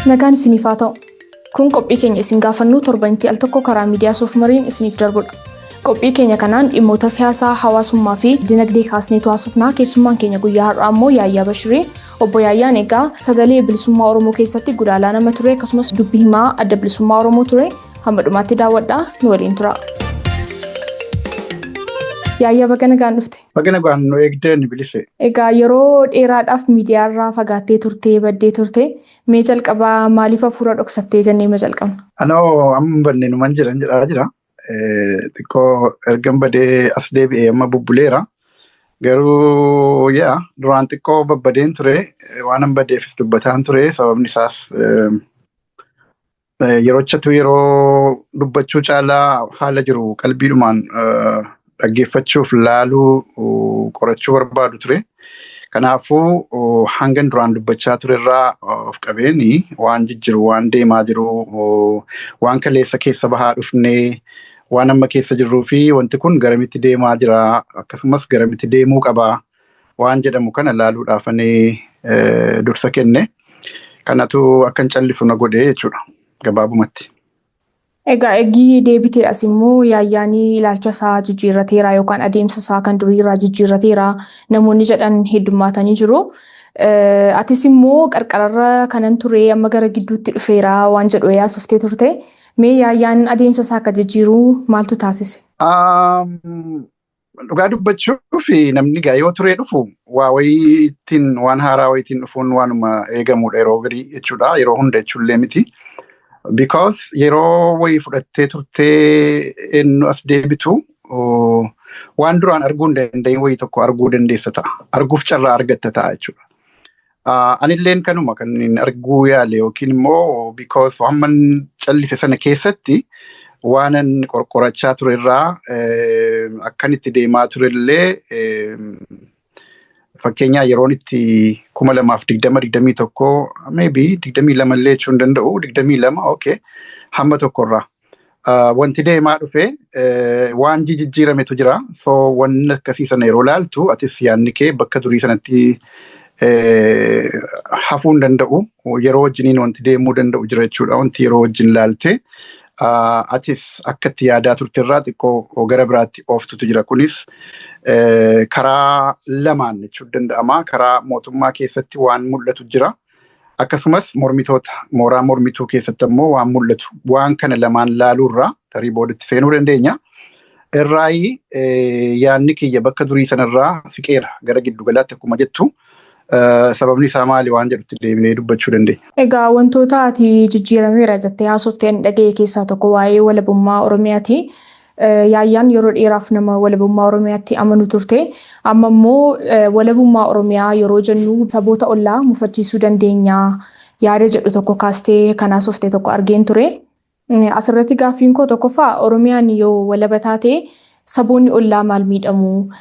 Nagaan isiniif haa ta'u. Kun qophii keenya isin gaafannu torbanitti al tokko karaa miidiyaa Soofmariin isiniif darbudha. Qophii keenya kanaan dhimmoota siyaasaa, hawaasummaa fi dinagdee kaasneetu haasofnaa. Keessummaan keenya guyyaa har'aa immoo Yaayyaa Bashirii. Obbo Yaayyaan egaa sagalee bilisummaa Oromoo keessatti gulaalaa nama ture, akkasumas dubbi himaa Adda Bilisummaa Oromoo ture. Hamma dhumaatti daawwadhaa, nu waliin tura. Yaayyaa, baga nagaan dhufte. Baga nagaan nu eegdee, ni bilise. Egaa yeroo dheeraadhaaf miidiyaarraa fagaattee turte, baddee turte. Mee jalqabaa maaliif hafuura dhoksattee jennee ma jalqabna? Anoo amma banne numan jiran jedhaa jira. Xiqqoo ergan badee as deebi'ee amma bubbuleera. Garuu yaa, duraan xiqqoo babbadeen ture, waan an badeefis dubbataan ture. Sababni isaas yerochatu yeroo dubbachuu caalaa haala jiru qalbiidhumaan dhaggeeffachuuf, laaluu, qorachuu barbaadu ture. Kanaafuu hangan duraan dubbachaa turerraa of qabeeni waan jijjiru, waan deemaa jiru, waan kaleessa keessa bahaa dhufnee, waan amma keessa jirruu fi wanti kun garamitti deemaa jira, akkasumas garamitti deemuu qabaa waan jedhamu kana laaluudhaaf ani dursa kenne. Kanatu akkan callisu na godhee jechuudha gabaabumatti. Egaa eegii deebitee as immoo Yaayyaanii ilaalcha isaa jijjiirrateera yookaan adeemsa isaa kan duriirraa jijjiirrateera namoonni jedhan heddummaatanii jiru. Atis immoo qarqararra kanan ture, amma gara gidduutti dhufeera waan jedhu yaasoftee turte. Mee Yaayyaan adeemsa isaa akka jijjiiruu maaltu taasise? Dhugaa dubbachuuf, namni gaa yoo turee dhufu waa wayiitiin, waan haaraa wayiitiin dhufuun waanuma eegamudha yeroo garii jechuudha. Yeroo hunda jechuullee miti. Because yeroo wayii fudhattee turtee inni as deebitu, waan duraan arguu hin danda'in wayii tokko arguu dandeessa ta'a. Arguuf carraa argatta ta'a jechuudha. Anilleen kanuma kan inni arguu yaale, yookiin immoo because hamman callise sana keessatti waanan qorqorachaa turerraa akkan itti deemaa turellee, fakkeenyaa yeroon itti 2020, 21, maybe 22 illee jechuu hin danda'u, 22, okay, hamma tokkorraa. Wanti deemaa dhufe waan jijjiirametu jira. So wanni akkasii sana yeroo laaltu atis yaadni kee bakka durii sanatti hafuu hin danda'u. Yeroo wajjiniin wanti deemuu danda'u jira jechuudha. Wanti yeroo wajjin laalte atis akka itti yaadaa turterraa xiqqoo gara biraatti ooftutu jira. Kunis karaa lamaan jechuun danda'ama. Karaa mootummaa keessatti waan mul'atu jira. Akkasumas mormitoota mooraa mormituu keessatti ammoo waan mul'atu. Waan kana lamaan laaluurraa tarii boodatti seenuu dandeenya. Irraayi yaadni kiyya bakka durii sanarraa siqeera gara giddugalaatti akkuma jettu. Sababni isaa maali waan jedhutti deebinee dubbachuu dandeenya. Egaa wantoota ati jijjiirameera jettee haasoftee ani dhaga'e keessaa tokko waa'ee walabummaa Oromiyaati. Yaayyaan yeroo dheeraaf nama walabummaa Oromiyaatti amanu turte. Amma immoo walabummaa Oromiyaa yeroo jennu saboota ollaa mufachiisuu dandeenya yaada jedhu tokko kaastee kan haasofte tokko argeen ture. Asirratti gaaffiin koo tokkoffaa, Oromiyaan yoo walaba taate saboonni ollaa maal miidhamu?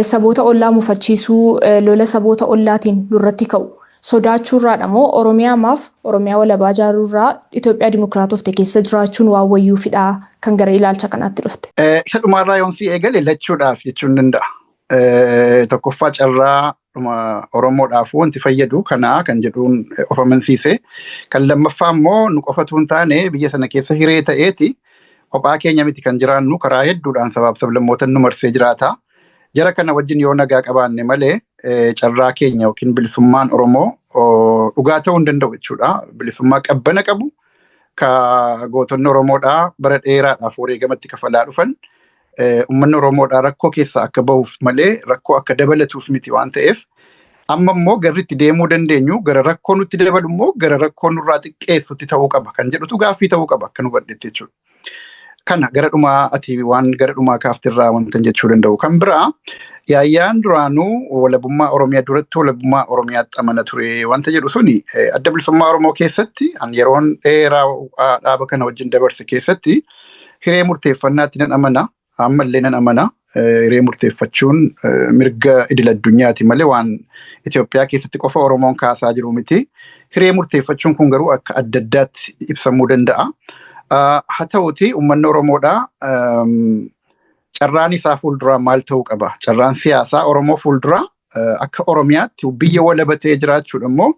Saboota ollaa mufachiisuu, lola saboota ollaatiin nurratti ka'u sodaachuurraadha moo Oromiyaa maaf Oromiyaa walabaa ijaaruurraa Itoophiyaa dimokiraatofte keessa jiraachuun waan wayyuufidha kan gara ilaalcha kanaatti dhufte? Isa dhumaarraa yoon si eegale, lachuudhaaf jechuun danda'a. Tokkoffaa, carraa Oromoodhaaf wanti fayyadu kanaa kan jedhuun of amansiise. Kan lammaffaa immoo nu qofatu hin taane, biyya sana keessa hiree ta'eeti kophaa keenya miti kan jiraannu, karaa hedduudhaan sabaaf sablammoota nu marsee jiraata. Jara kana wajjin yoo nagaa qabaanne malee carraa keenya yookiin bilisummaan Oromoo dhugaa ta'uu hin danda'u jechuudha. Bilisummaa qabbana qabu ka gootonni Oromoodhaa bara dheeraadhaaf wareegamatti kafalaa dhufan, uummanni Oromoodhaa rakkoo keessaa akka bahuuf malee rakkoo akka dabalatuuf miti waan ta'eef, amma immoo garri itti deemuu dandeenyu gara rakkoo nutti dabalu immoo gara rakkoo nurraa xiqqeessutti ta'uu qaba kan jedhutu gaaffii ta'uu qaba akka nu badhetti jechuudha. Kana gara dhumaa ati waan gara dhumaa kaaftirraa wanta jechuu danda'u. Kan biraa, Yaayyaan duraanuu walabummaa Oromiyaa duratti walabummaa Oromiyaatti amana ture wanta jedhu suni, Adda Bilisummaa Oromoo keessatti an yeroon dheeraa dhaaba kana wajjin dabarse keessatti hiree murteeffannaatti nan amana. Ammallee nan amana. Hiree murteeffachuun mirga idil addunyaati malee waan Itoophiyaa keessatti qofa Oromoon kaasaa jiru miti. Hiree murteeffachuun kun garuu akka adda addaatti ibsamuu danda'a. Haa ta'uti, uummanni Oromoodhaa carraan isaa fuulduraa maal ta'uu qaba? Carraan siyaasaa Oromoo fuulduraa akka Oromiyaatti biyya walaba ta'ee jiraachuudha immoo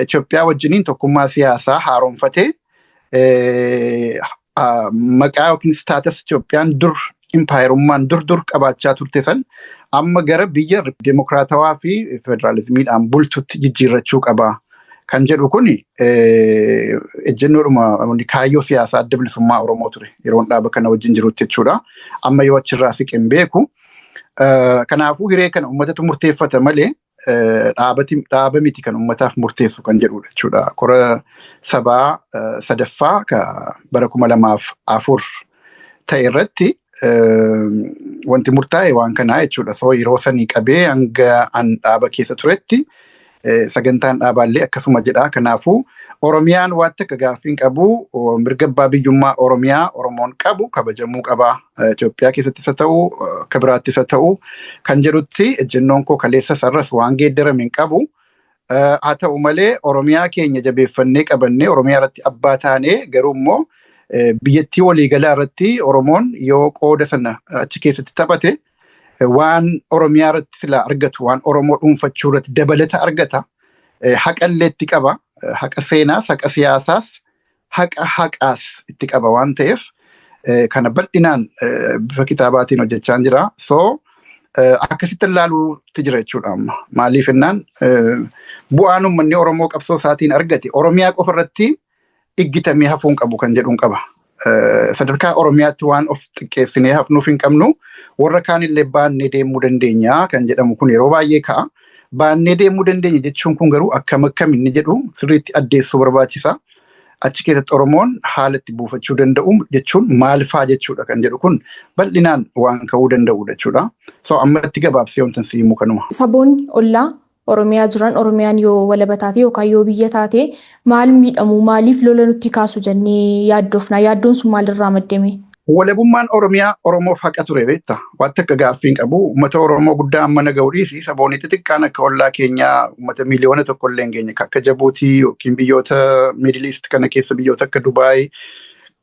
Itoophiyaa wajjiniin tokkummaa siyaasaa haaromfatee maqaa yookiin status Itoophiyaan dur impaayerummaan dur dur qabaachaa turte san amma gara biyya dimokiraatawaa fi federaalizimiidhaan bultutti jijjiirrachuu qaba. Kan jedhu kun ejjennoodhuma kaayyoo siyaasaa Adda Bilisummaa Oromoo ture yeroon dhaaba kana wajjin jirutti jechuudha. Amma yoo achirraa siqe hin beeku. Kanaafuu hiree kana uummatatu murteeffata malee dhaaba miti kan uummataaf murteessu kan jedhudha jechuudha. Kora sabaa sadaffaa bara 2004 ta'e irratti wanti murtaa'e waan kanaa jechuudha. So yeroo sanii qabee hanga an dhaaba keessa turetti sagantaan dhaabaallee akkasuma jedha. Kanaafuu Oromiyaan waan takka gaaffii hin qabu, mirga abbaa biyyummaa Oromiyaa Oromoon qabu kabajamuu qaba. Itoophiyaa keessattis haa ta'u, akka biraattis haa ta'u kan jedhutti ejjennoon koo kaleessa sarras waan geeddarame hin qabu. Haa ta'u malee Oromiyaa keenya jabeeffannee qabannee Oromiyaa irratti abbaa taanee garuu immoo biyyattii waliigalaa irratti Oromoon yoo qooda sana achi keessatti taphate waan Oromiyaa irratti silaa argatu, waan Oromoo dhuunfachuu irratti dabalata argata. Haqallee itti qaba. Haqa seenaas, haqa siyaasaas, haqa haqaas itti qaba waan ta'eef kana bal'inaan bifa kitaabaatiin hojjechaa jira. So akkasitti ilaaluutti jira jechuudha amma. Maaliif jennaan bu'aan uummanni Oromoo qabsoo isaatiin argate Oromiyaa qofa irratti iggitamee hafuu hin qabu kan jedhuun qaba. Sadarkaa Oromiyaatti waan of xiqqeessinee hafnuuf hin qabnu, warra kaanillee baannee deemuu dandeenya kan jedhamu kun yeroo baay'ee ka'a. Baannee deemuu dandeenya jechuun kun garuu akkam akkam inni jedhu sirriitti addeessuu barbaachisa. Achi keessatti Oromoon haala itti buufachuu danda'u jechuun maal faa jechuudha kan jedhu kun bal'inaan waan ka'uu danda'udha jechuudha. So ammatti gabaabsee wantan si himu kanuma. Saboonni ollaa Oromiyaa jiran Oromiyaan yoo walaba taate yookaan yoo biyya taate maal miidhamu, maaliif lola nutti kaasu jennee yaaddofna? Yaaddoon sun maalirraa maddame? Walabummaan Oromiyaa Oromoof haqa ture beektaa? Waan takka gaaffii hin qabu. Uummata Oromoo guddaa amma na ga'u dhiisi. Saboonni xixiqqaan akka ollaa keenyaa uummata 1 miiliyoona illee hin geenye akka Jabuutii yookiin biyyoota Middle East kana keessa biyyoota akka Dubaay,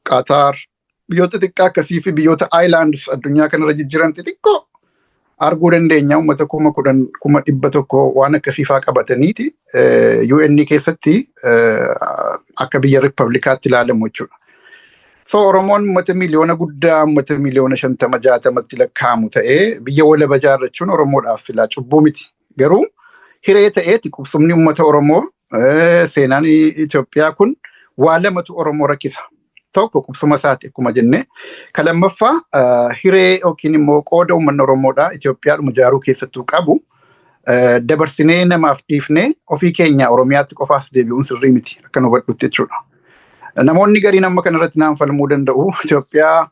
Qaataar, biyyoota xixiqqaa akkasii fi biyyoota Islands addunyaa kanarra jijjiiran xixiqqoo arguu dandeenya. Uummata 10,000, 100,000 waan akkasii faa qabataniiti UN keessatti akka biyya riippablikaatti ilaalamu jechuudha. So Oromoon uummata miiliyoona guddaa, uummata 50 miiliyoona 60tti lakkaa'amu ta'ee biyya walaba ijaarrachuun Oromoodhaaf silaa cubbuu miti. Garuu hiree ta'eeti qubsumni uummata Oromoo, seenaan Itoophiyaa kun waa lamatu Oromoo rakkisa. Tokko qubsuma isaati akkuma jenne. Kan lammaffaa hiree yookiin immoo qooda uummanni Oromoodhaa Itoophiyaadhuma ijaaruu keessattuu qabu dabarsinee namaaf dhiifnee ofii keenya Oromiyaatti qofaas deebi'uun sirrii miti akka nu hubadhutti jechuudha. Namoonni gariin amma kanarratti naan falmuu danda'u. Itoophiyaa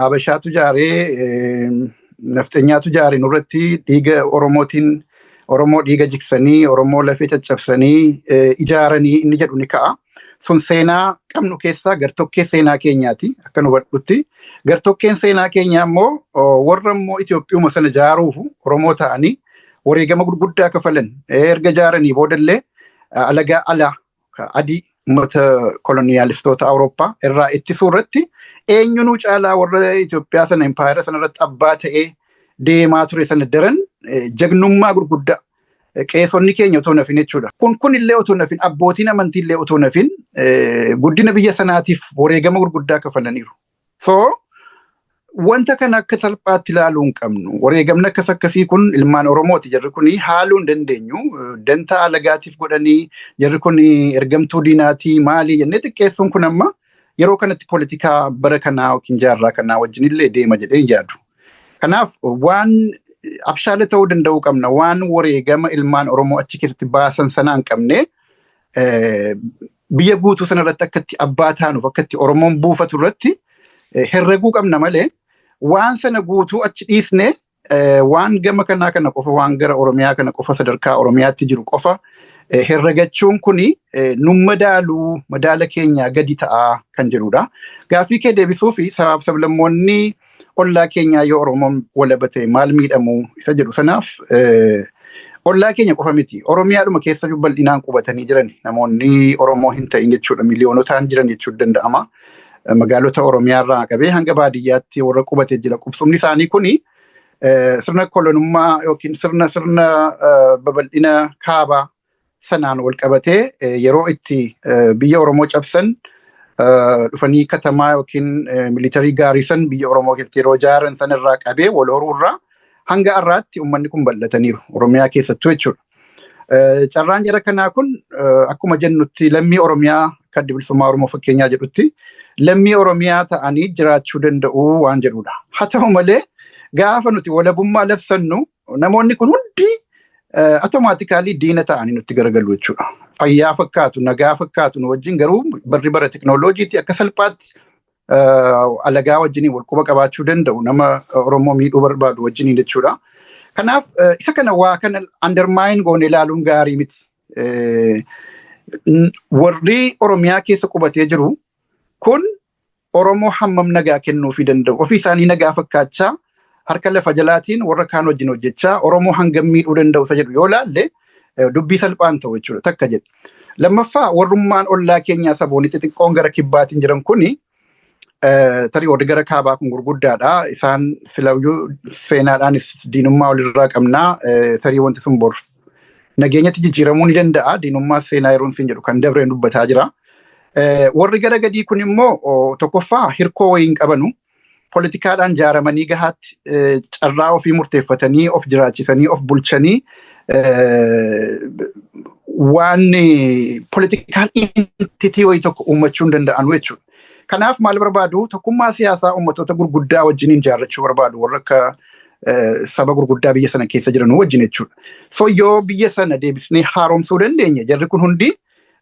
Habashaatu ijaaree, nafxanyaatu ijaare, nurratti dhiiga Oromootiin Oromoo dhiiga jiksanii, Oromoo lafee caccabsanii ijaaranii inni jedhu ni ka'a. Sun seenaa qabnu keessaa gartokkee seenaa keenyaati akka nu hubadhutti. Gartokkeen seenaa keenyaa immoo warra immoo Itoophiyuma sana ijaaruuf Oromoo ta'anii wareegama gurguddaa kafalan, erga ijaaranii boodallee alagaa alaa adii uummata koloniyaalistoota Awurooppaa irraa ittisuu irratti eenyunuu caalaa warra Itoophiyaa sana impaayera sana irratti abbaa ta'ee deemaa ture sana daran jagnummaa gurguddaa qeesonni keenya otoo nafin jechuudha. Kun illee otoo nafin, abbootiin amantii illee otoo nafin guddina biyya sanaatiif wareegama gurguddaa kafalaniiru. So wanta kana akka salphaatti ilaaluu hin qabnu. Wareegamni akkas akkasii kun ilmaan Oromooti. Jarri kun haaluu hin dandeenyu. Dantaa alagaatiif godhanii, jarri kun ergamtuu diinaatii maalii jennee xiqqeessuun kun amma yeroo kanatti poolitikaa bara kanaa yookiin jaarraa kanaa wajjin illee deema jedhee hin yaadu. Kanaaf waan abshaala ta'uu danda'uu qabna. Waan wareegama ilmaan Oromoo achi keessatti baasan sanaa hin qabne biyya guutuu sanarratti akka itti abbaa taanuuf, akka itti Oromoon buufatu irratti herreguu qabna malee waan sana guutuu achi dhiisne waan gama kanaa kana qofa, waan gara Oromiyaa kana qofa, sadarkaa Oromiyaatti jiru qofa herregachuun kuni nun madaaluu, madaala keenyaa gadi ta'aa kan jedhudha. Gaaffii kee deebisuu fi sabaaf sablammoonni ollaa keenyaa yoo Oromoon walaba ta'e maal miidhamu isa jedhu sanaaf, ollaa keenya qofa miti. Oromiyaadhuma keessa bal'inaan qubatanii jiran namoonni Oromoo hin ta'in jechuudha. Miiliyoonotaan jiran jechuun danda'ama. Magaalota Oromiyaa irraa qabee hanga baadiyyaatti warra qubatee jira. Qubsumni isaanii kuni sirna kolonummaa yookiin sirna babal'ina kaabaa sanaan wal qabatee yeroo itti biyya Oromoo cabsan dhufanii katamaa yookiin militarii gaarii san biyya Oromoo keessatti yeroo ijaaran san irraa qabee wal horuu irraa hanga har'aatti uummanni kun bal'ataniiru Oromiyaa keessattuu jechuudha. Carraan jara kanaa kun akkuma jennutti lammii Oromiyaa akka Adda Bilisummaa Oromoo fakkeenyaa jedhutti lammii Oromiyaa ta'anii jiraachuu danda'u waan jedhudha. Haa ta'u malee gaafa nuti walabummaa labsannu namoonni kun hundi automaatikaalii diina ta'anii nutti garagalu jechuudha. Fayyaa fakkaatu, nagaa fakkaatu nu wajjin garuu barri bara teknooloojiitti akka salphaatti alagaa wajjiniin wal quba qabaachuu danda'u nama Oromoo miidhuu barbaadu wajjiniin jechuudha. Kanaaf isa kana waa kana undermine goone ilaaluun gaarii miti. Warri Oromiyaa keessa qubatee jiru kun Oromoo hammam nagaa kennuufii danda'u. Ofii isaanii nagaa fakkaachaa harka lafa jalaatiin warra kaan wajjin hojjechaa Oromoo hangam miidhuu danda'u isa jedhu yoo laalle dubbii salphaan ta'u jechuudha takka jedhu. Lammaffaa warrummaan ollaa keenyaa saboonni xixiqqoon gara kibbaatiin jiran kuni tarii warri gara kaabaa kun gurguddaadha. Isaan silayyuu seenaadhaanis diinummaa walirraa qabnaa tarii wanti sun bor nageenyatti jijjiiramuu ni danda'a. Diinummaa seenaa yeroon siin jedhu kan dabreen dubbataa jira. Warri gara gadii kun immoo tokkoffaa hirkoo wayii hin qabanu. Poolitikaadhaan jaaramanii gahaatti carraa ofii murteeffatanii of jiraachisanii of bulchanii waan political entity wayii tokko uummachuu hin danda'anu jechuudha. Kanaaf maal barbaadu tokkummaa siyaasaa uummattoota gurguddaa wajjiniin jaarrachuu barbaadu warra akka saba gurguddaa biyya sana keessa jiran wajjin jechuudha. So yoo biyya sana deebisnee haaromsuu dandeenye jarri kun hundi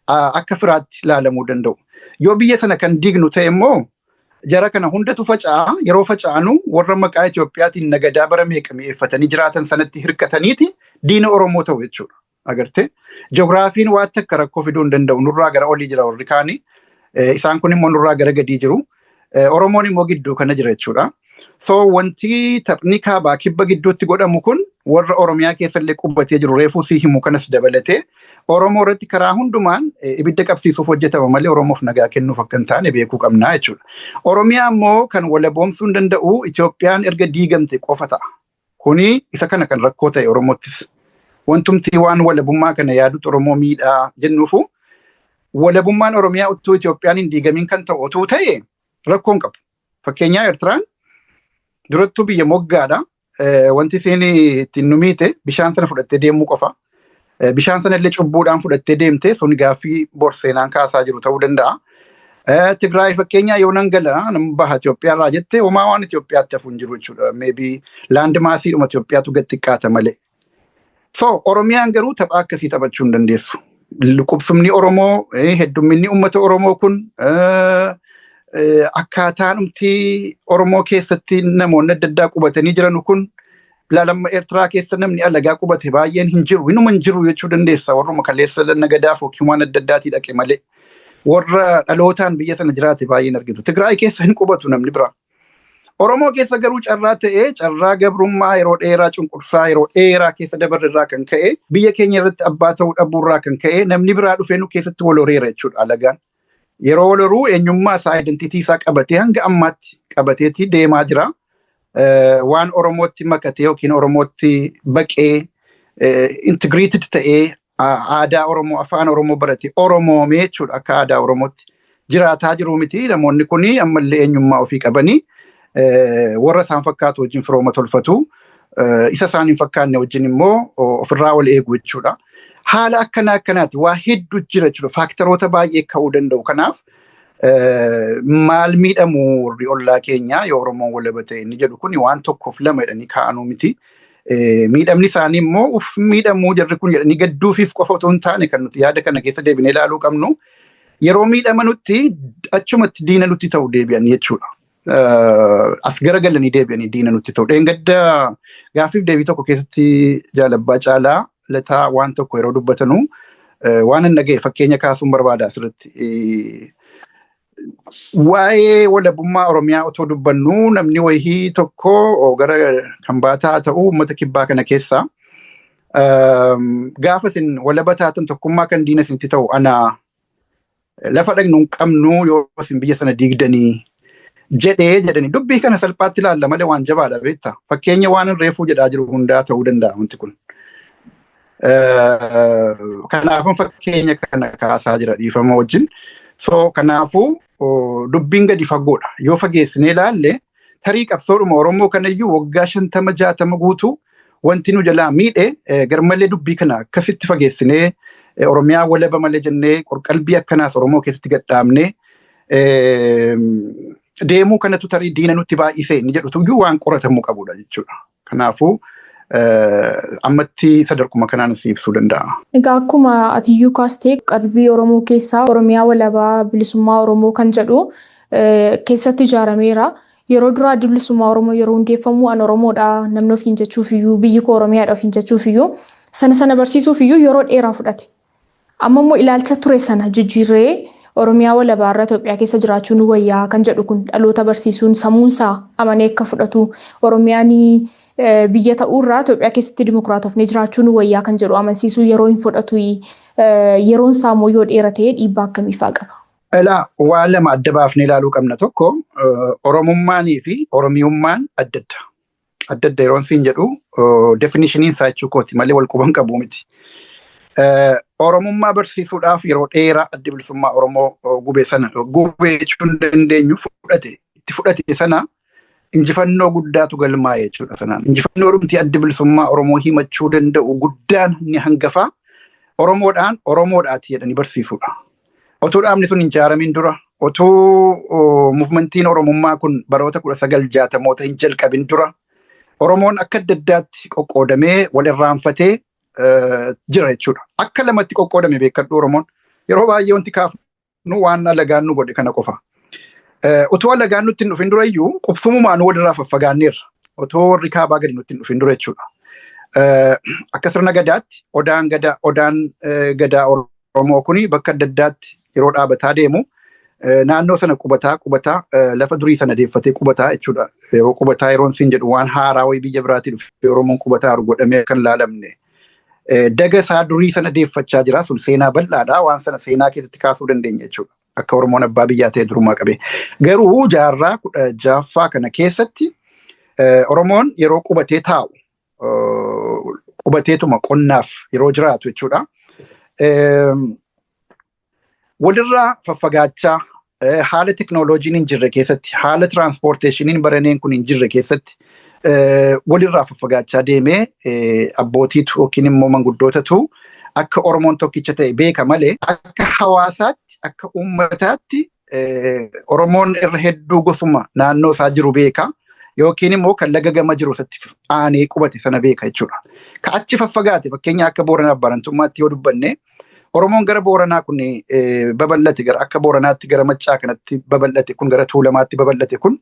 akka firaatti ilaalamuu danda'u. Yoo biyya sana kan diignu ta'e immoo jara kana hundatu faca'a yeroo faca'anu warra maqaa Itoophiyaatiin nagadaa bara meeqa mi'eeffatanii jiraatan sanatti hirkataniiti diina Oromoo ta'u jechuudha. Agartee ji'ogiraafiin waan takka rakkoo fiduu hin danda'u nurraa gara olii jira warri kaanii isaan kun immoo nurraa gara gadii jiru. Oromoon immoo gidduu kana jira jechuudha. So wanti taphni kaabaa kibba gidduutti godhamu kun warra Oromiyaa keessallee qubbatee jiru reefuu sii himu kanas dabalatee Oromoo irratti karaa hundumaan ibidda qabsiisuuf hojjetama malee Oromoof nagaa kennuuf akka hin taane beekuu qabnaa jechuudha. Oromiyaa immoo kan walaboomsuu hin danda'u Itoophiyaan erga diigamte qofa ta'a. Kuni isa kana kan rakkoo ta'e Oromoottis. Wantumti waan walabummaa kana yaadutu Oromoo miidhaa jennuufu walabummaan Oromiyaa utuu Itoophiyaan hin diigamin kan ta'u utuu ta'e rakkoo hin qabu. Fakkeenyaa Eertiraan durattuu biyya moggaadha. Wanti isheen ittiin nu miite bishaan sana fudhattee deemuu qofa. Bishaan sana illee cubbuudhaan fudhattee deemte sun gaaffii borseenaan kaasaa jiru ta'uu danda'a. Tigraay fakkeenyaa yoo nan gala nama baha Itoophiyaa irraa jette homaa waan Itoophiyaatti hafu hin jiru jechuudha. Maybe land massiidhuma Itoophiyaatu gad xiqqaata malee. So Oromiyaan garuu tapha akkasii taphachuu hin dandeessu. Qubsumni Oromoo heddumminni uummata Oromoo kun akkaataan dhumti Oromoo keessatti namoonni adda addaa qubatanii jiran kun ilaalamma Eertiraa keessa namni alagaa qubate baay'een hin jiru. Inuma hin jiru jechuu dandeessa. Warruma kaleessa nagadaaf yookiin waan adda addaatii dhaqe malee. Warra dhalootaan biyya sana jiraate baay'een argitu. Tigraay keessa hin qubatu namni biraa. Oromoo keessa garuu carraa ta'ee carraa gabrummaa yeroo dheeraa cunqursaa yeroo dheeraa keessa dabarre irraa kan ka'e biyya keenya irratti abbaa ta'uu dhabuu irraa kan ka'e namni biraa dhufee nu keessatti wal horeera jechuudha alagaan. Yeroo wal horuu eenyummaa isaa identity isaa qabatee hanga ammaatti qabateeti deemaa jira. Waan Oromootti makatee yookiin Oromootti baqee integrated ta'ee aadaa Oromoo afaan Oromoo barate Oromoomee jechuudha akka aadaa Oromootti jiraataa jiru miti namoonni kun ammallee eenyummaa ofii qabanii warra isaan fakkaatu wajjin firooma tolfatu isa isaan hin fakkaanne wajjin immoo ofirraa wal eegu jechuudha. Haala akkanaa akkanaati waa hedduu jira jechuudha. Factoroota baay'ee ka'uu danda'u. Kanaaf maal miidhamu warri ollaa keenyaa yoo Oromoon walaba ta'e inni jedhu kun waan tokkoof lama jedhanii kaa'anuu miti. Miidhamni isaanii immoo uf miidhamuu jarri kun jedhanii gadduufiif qofa otoo hin taane kan nuti yaada kana keessa deebinee ilaaluu qabnu. Yeroo miidhamanutti achumatti diina nutti ta'u deebi'anii jechuudha. As garagalanii deebi'anii diina nutti ta'u. Dheengadda gaaffiif deebii tokko keessatti jaalabbaa caalaa lataa waan tokko yeroo dubbatanu waan hin dhaga'e fakkeenya kaasuun barbaada asirratti. Waa'ee walabummaa Oromiyaa otoo dubbannu namni wayii tokko gara kan baataa ta'u uummata kibbaa kana keessa gaafa isin walaba taatan tokkummaa kan diina isinitti ta'u ana lafa dhaqnu hin qabnu yoo isin biyya sana diigdanii jedhee jedhanii dubbii kana salphaatti ilaalla malee waan jabaadha beektaa. Fakkeenya waan reefuu jedhaa jiru hundaa ta'uu danda'a wanti kun. Kanaafuu fakkeenya kana kaasaa jira dhiifama wajjin. So kanaafuu dubbiin gadi fagoodha. Yoo fageessinee ilaalle tarii qabsoodhuma Oromoo kanayyuu waggaa 50-60 guutuu wanti nu jalaa miidhe garmalee dubbii kana akkasitti fageessinee Oromiyaa walaba malee jennee qorqalbii akkanaas Oromoo keessatti gadhaabnee deemuu kanatu tarii diina nutti baay'isee inni jedhutu iyyuu waan qoratamuu qabudha jechuudha. Kanaafuu ammatti sadarkuma kanaan si ibsuu danda'a. Egaa akkuma atiyyuu kaastee qalbii Oromoo keessaa Oromiyaa walabaa bilisummaa Oromoo kan jedhu keessatti ijaarameera. Yeroo duraa addi bilisummaa Oromoo yeroo hundeeffamu an Oromoodha namni ofiin jechuuf iyyuu biyyi koo Oromiyaadha ofiin jechuuf iyyuu sana sana barsiisuuf iyyuu yeroo dheeraa fudhate. Amma immoo ilaalcha ture sana jijjiirree Oromiyaa walabaa irra Itoophiyaa keessa jiraachuun wayyaa kan jedhu kun dhaloota barsiisuun sammuunsaa amanee akka fudhatu Oromiyaan biyya ta'uurraa Itoophiyaa keessatti dimokiraatofnee jiraachuun wayyaa kan jedhu amansiisuu yeroo hin fudhatu yeroon isaa immoo yoo dheerate dhiibbaa akkamii fa'aa qaba? Ilaa waa lama adda baafnee ilaaluu qabna. Tokko Oromummaanii fi Oromiyummaan adda adda. Adda adda yeroon siin jedhu definishiniin isaa jechuu kooti malee wal quban qabu miti. Oromummaa barsiisuudhaaf yeroo dheeraa addi bilisummaa Oromoo gubee sana gubee jechuun dandeenyu fudhate itti fudhate sana injifannoo guddaatu galmaa'e jechuudha sanaan. Injifannoo dhumti addi bilisummaa Oromoo himachuu danda'u guddaan inni hangafaa Oromoodhaan Oromoodhaati jedhanii barsiisuudha. Otuu dhaabni sun hin ijaaramin dura, otuu muuvmentiin Oromummaa kun baroota 1960moota hin jalqabin dura, Oromoon akka adda addaatti qoqqoodamee wal irraanfatee jira jechuudha. Akka lamatti qoqqoodame beekadhu Oromoon. Yeroo baay'ee wanti kaafnu waan alagaan nu godhe kana qofa. Otoo alagaan nutti hin dhufin dura iyyuu qubsumumaan walirraa faffagaanneerra. Otoo warri kaabaa gadi nutti hin dhufin dura jechuudha. Akka sirna gadaatti odaan gadaa odaan gadaa Oromoo kuni bakka adda addaatti yeroo dhaabataa deemu naannoo sana qubataa qubataa lafa durii sana deeffatee qubataa jechuudha. Yeroo qubataa yeroon siin jedhu waan haaraa wayii biyya biraatii dhufe Oromoon qubataa godhamee kan laalamne. Daga isaa durii sana deeffachaa jira sun seenaa bal'aadha waan sana seenaa keessatti kaasuu dandeenya jechuudha. Akka Oromoon abbaa biyyaa ta'e durumaa qabe. Garuu jaarraa 16ffaa kana keessatti Oromoon yeroo qubatee taa'u qubateetuma qonnaaf yeroo jiraatu jechuudha. Walirraa faffagaachaa haala teknooloojiin hin jirre keessatti haala tiraanspoorteeshiniin baraneen kun hin jirre keessatti walirraa faffagaachaa deemee abbootiitu yookiin immoo manguddootatu akka Oromoon tokkicha ta'e beeka malee akka hawaasaatti akka uummataatti Oromoon irra hedduu gosuma naannoo isaa jiru beeka yookiin immoo kan laga gama jiru isatti aanee qubate sana beeka jechuudha. Ka achi faffagaate fakkeenya akka Booranaaf Baarentummaatti yoo dubbanne Oromoon gara Booranaa kun babal'ate gara akka Booranaatti gara Maccaa kanatti babal'ate kun gara Tuulamaatti babal'ate kun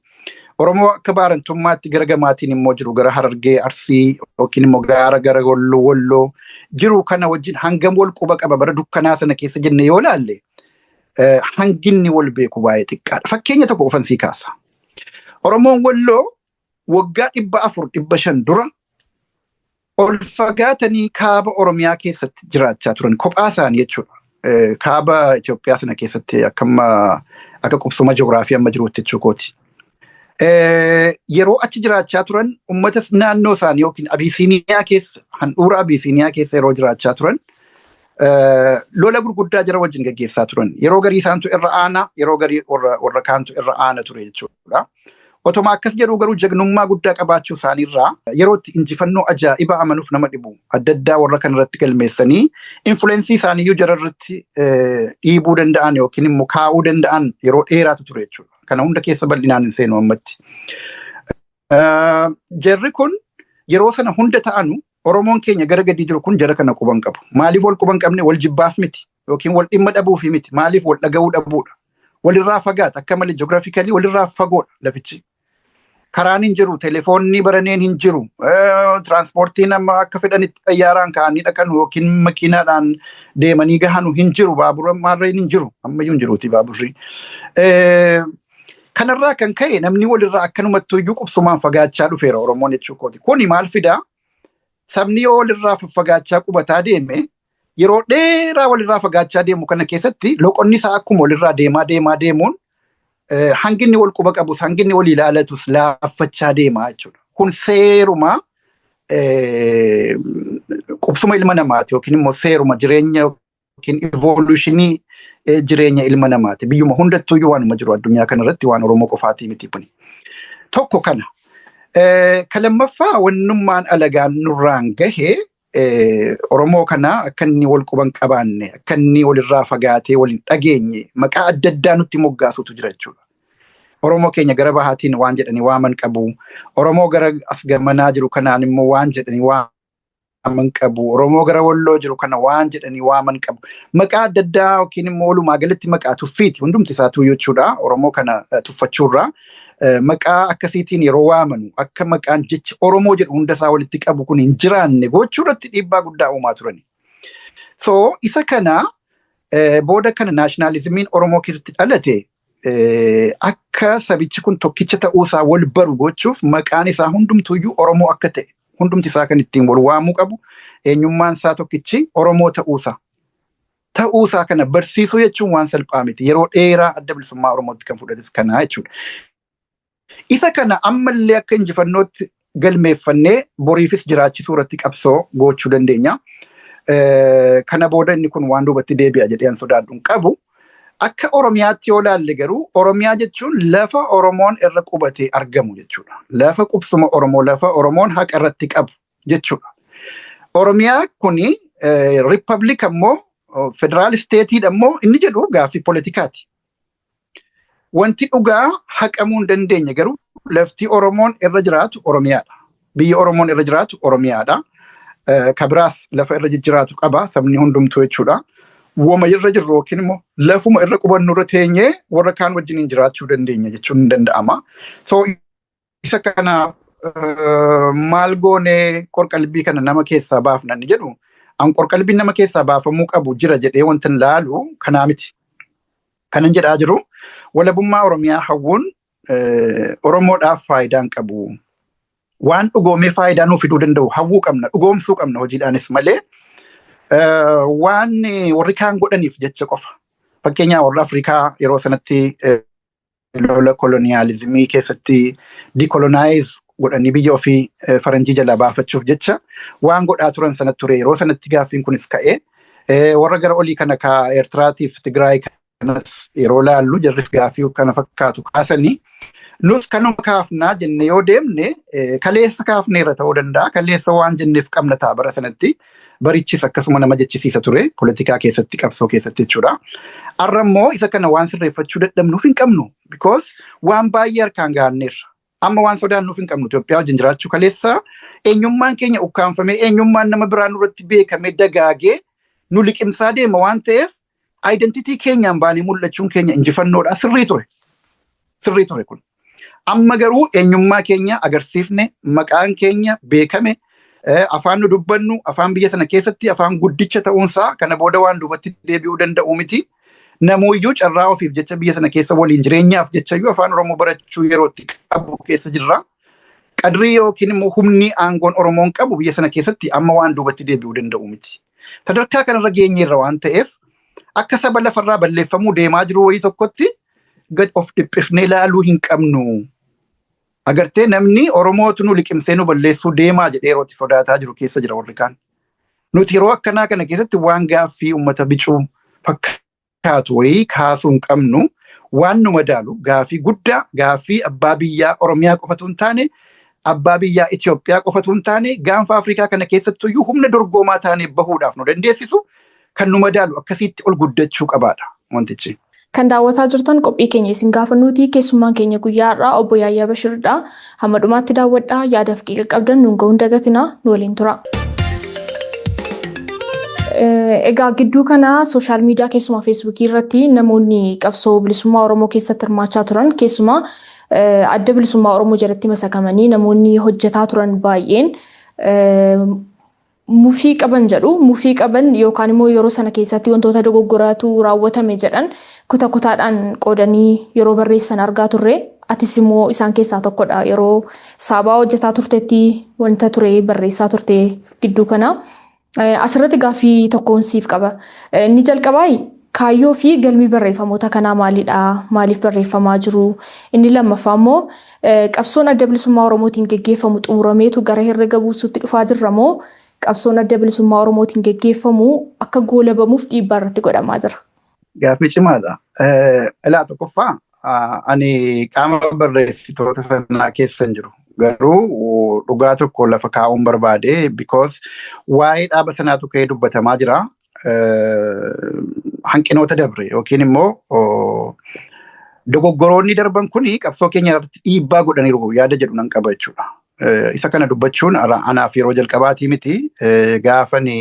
Oromoo akka Baarentummaatti gara gamaatiin immoo jiru gara Harargee, Arsii yookiin immoo gaara gara Walloo jiru kana wajjin hangam wal quba qaba bara dukkanaa sana keessa jenne yoo laalle hanginni wal beeku baay'ee xiqqaadha. Fakkeenya tokko qofan sii kaasa. Oromoon Walloo waggaa 400-500 dura ol fagaatanii kaaba Oromiyaa keessatti jiraachaa turan kophaa isaanii jechuudha. Kaaba Itoophiyaa sana keessatti akka qubsuma ji'oogiraafii amma jirutti jechuu kooti. Yeroo achi jiraachaa turan uummata naannoo isaanii yookiin Abisiiniyaa keessa handhuura Abisiiniyaa keessa yeroo jiraachaa turan lola gurguddaa jara wajjin gaggeessaa turan. Yeroo garii isaantu irra aana yeroo garii warra kaantu irra aana ture jechuudha. Otuma akkas jedhu garuu jagnummaa guddaa qabaachuu isaaniirraa yeroo itti injifannoo ajaa'iba amanuuf nama dhibu adda addaa warra kanarratti galmeessanii infuleensii isaaniiyyuu jara irratti dhiibuu danda'an yookiin immoo kaa'uu danda'an yeroo dheeraatu ture jechuudha. Kana hunda keessa bal'inaan hin seenu ammatti. Jarri kun yeroo sana hunda ta'anu Oromoon keenya gara gadii jiru kun jara kana quban qabu. Maaliif wal quban qabne wal jibbaaf miti yookiin wal dhimma dhabuufi miti maaliif wal dhaga'uu dhabuudha. Walirraa fagaata akka malee ji'oogiraafikalii walirraa fagoodha lafichi. Karaan hin jiru, telefoonni baraneen hin jiru, tiraanspoortiin amma akka fedhanitti xayyaaraan ka'anii dhaqan yookiin makiinaadhaan deemanii gahanu hin jiru, baabura maarreen hin jiru, ammayyuu hin jiruuti baaburri. Kanarraa kan ka'e namni walirraa akkanumatti iyyuu qubsumaan fagaachaa dhufeera Oromoon jechuu kooti. Kuni maal fidaa? Sabni yoo walirraa faffagaachaa qubataa deeme yeroo dheeraa walirraa fagaachaa deemu kana keessatti loqonni isaa akkuma walirraa deemaa deemaa deemuun hanginni wal quba qabus hanginni wal ilaalatus laaffachaa deema jechuudha. Kun seeruma Qubsuma ilma namaati yookiin immoo seeruma jireenya yookiin evolutionii jireenya ilma namaati. Biyyuma hundattuyyuu waanuma jiru addunyaa kanarratti, waan Oromoo qofaatii miti kuni. Tokko kana. Kan lammaffaa, wannummaan alagaan nurraan gahe Oromoo kana akka inni wal quban qabaanne, akka inni walirraa fagaatee wal hin dhageenye maqaa adda addaa nutti moggaasutu jira jechuudha. Oromoo keenya gara bahaatiin waan jedhanii waaman qabu. Oromoo gara as gamanaa jiru kanaan immoo waan jedhanii waaman qabu. Oromoo gara Walloo jiru kana waan jedhanii waaman qabu. Maqaa adda addaa yookiin immoo walumaa galatti maqaa tuffiiti hundumti isaatuu jechuudha. Oromoo kana tuffachuurraa. Maqaa akkasiitiin yeroo waamanu akka maqaan jechi Oromoo jedhu hunda isaa walitti qabu kun hin jiraanne gochuu irratti dhiibbaa guddaa uumaa turani. So isa kana booda kana nationalismiin Oromoo keessatti dhalate akka sabichi kun tokkicha ta'uusaa wal baru gochuuf, maqaan isaa hundumtuyyuu Oromoo akka ta'e, hundumti isaa kan ittiin wal waamuu qabu eenyummaan isaa tokkichi Oromoo ta'uusaa kana barsiisuu jechuun waan salphaa miti. Yeroo dheeraa Adda Bilisummaa Oromootti kan fudhates kana jechuudha. Isa kana ammallee akka injifannootti galmeeffannee boriifis jiraachisuu irratti qabsoo gochuu dandeenya. Kana booda inni kun waan duubatti deebi'a jedhee an sodaadhu hin qabu. Akka Oromiyaatti yoo ilaalle garuu, Oromiyaa jechuun lafa Oromoon irra qubatee argamu jechuudha. Lafa qubsuma Oromoo, lafa Oromoon haqa irratti qabu jechuudha. Oromiyaa kuni republic ammoo federal stateiidha ammoo inni jedhu gaaffii poolitikaati. Wanti dhugaa haqamuu hin dandeenye garuu lafti Oromoon irra jiraatu Oromiyaadha. Biyya Oromoon irra jiraatu Oromiyaadha. Kabiraas lafa irra jijjiraatu qaba sabni hundumtuu jechuudha. Woma irra jirru yookiin immoo lafuma irra qubannu irra teenyee warra kaan wajjiniin jiraachuu dandeenya jechuun ni danda'ama. So isa kana maal goonee qorqalbii kana nama keessaa baafna inni jedhu, an qorqalbiin nama keessaa baafamuu qabu jira jedhee wanta hin laalu kanaa miti. Kanan jedhaa jiru, walabummaa Oromiyaa hawwuun Oromoodhaaf faayidaa hin qabu. Waan dhugoomee faayidaa nuuf fiduu danda'u hawwuu qabna, dhugoomsuu qabna hojiidhaanis malee waan warri kaan godhaniif jecha qofa. Fakkeenyaaf, warra Afrikaa yeroo sanatti lola koloniyaalizimii keessatti decolonize godhanii biyya ofii faranjii jalaa baafachuuf jecha waan godhaa turan sanatti ture. Yeroo sanatti gaaffiin kunis ka'e. Warra gara olii kana ka Eertiraatiif Tigraay kanas yeroo laallu jarris gaaffii kana fakkaatu kaasanii, nus kanuma kaafnaa jenne yoo deemne, kaleessa kaafneerra ta'uu danda'a. Kaleessa waan jenneef qabna ta'a bara sanatti. Barichis akkasuma nama jechisiisa ture poolitikaa keessatti, qabsoo keessatti jechuudha. Har'a immoo isa kana waan sirreeffachuu dadhabnuuf hin qabnu. Because waan baay'ee harkaan gahanneerra. Amma waan sodaannuuf hin qabnu. Itoophiyaa wajjin jiraachuu kaleessa eenyummaan keenya ukkaanfamee, eenyummaan nama biraa nurratti beekamee dagaagee nu liqimsaa deema waan ta'eef, identity keenyaan baanee mul'achuun keenya injifannoodha. Sirrii ture. Sirrii ture kun. Amma garuu eenyummaa keenya agarsiifne, maqaan keenya beekame, afaan nu dubbannu afaan biyya sana keessatti afaan guddicha ta'uunsaa kana booda waan duubatti deebi'uu danda'u miti. Namooyyuu carraa ofiif jecha biyya sana keessa waliin jireenyaaf jechayyuu afaan Oromoo barachuu yeroo itti qabu keessa jirra. Qadrii yookiin immoo humni aangoon Oromoon qabu biyya sana keessatti amma waan duubatti deebi'uu danda'u miti. Sadarkaa kanarra geenyeerra waan ta'eef, akka saba lafarraa balleeffamuu deemaa jiru wayii tokkotti gad of dhiphifnee ilaaluu hin qabnu. Agartee, namni Oromootu nu liqimsee nu balleessuu deemaa jedhee yeroo itti sodaataa jiru keessa jira warri kaan. Nuti yeroo akkanaa kana keessatti waan gaaffii uummata bicuu fakkaatu wayii kaasuu hin qabnu. Waan nu madaalu gaaffii guddaa, gaaffii abbaa biyyaa Oromiyaa qofatu hin taane, abbaa biyyaa Itoophiyaa qofatu hin taane, gaanfa Afrikaa kana keessattuyyuu humna dorgomaa taanee bahuudhaaf nu dandeessisu kan nu madaalu akkasitti ol guddachuu qabaadha wantichi. Kan daawwataa jirtan qophii keenya isin gaafannuuti. Keessummaan keenya guyyaa har'aa obbo Yaayyaa Bashiridha. Hamma dhumaatti daawwadhaa, yaadaaf qiiqa qabdan nuun ga'uun dagatinaa, nu waliin tura. Egaa gidduu kana social media, keessumaa Feesbuukii irratti namoonni qabsoo bilisummaa Oromoo keessatti hirmaachaa turan, keessumaa Adda Bilisummaa Oromoo jalatti masakamanii namoonni hojjetaa turan baay'een mufii qaban jedhu. Mufii qaban yookaan immoo yeroo sana keessatti wantoota dogoggoraatu raawwatame jedhan kuta kutaadhaan qoodanii yeroo barreessan argaa turre. Atis immoo isaan keessaa tokkodha. Yeroo saabaa hojjetaa turtetti wanta ture barreessaa turte gidduu kana. Asirratti gaaffii tokkoon siif qaba. Inni jalqabaa Kaayyoo fi galmi barreeffamoota kanaa maalidha? Maaliif barreeffamaa jiru? Inni lammaffaa immoo qabsoon Adda Bilisummaa Oromootiin geggeeffamu xumurameetu gara herrega buusuutti dhufaa jirra moo qabsoon Adda Bilisummaa Oromootiin geggeeffamu akka goolabamuuf dhiibbaa irratti godhamaa jira? Gaaffii cimaadha. Ilaa, tokkoffaa ani qaama barreessitoota sanaa keessa hin jiru. Garuu dhugaa tokko lafa kaa'uun barbaade, because waa'ee dhaaba sanaatu ka'ee dubbatamaa jira. Hanqinoota dabre yookiin immoo dogoggoroonni darban kuni qabsoo keenya irratti dhiibbaa godhaniiru yaada jedhu nan qaba jechuudha. Isa kana dubbachuun anaaf yeroo jalqabaatii miti. Gaafani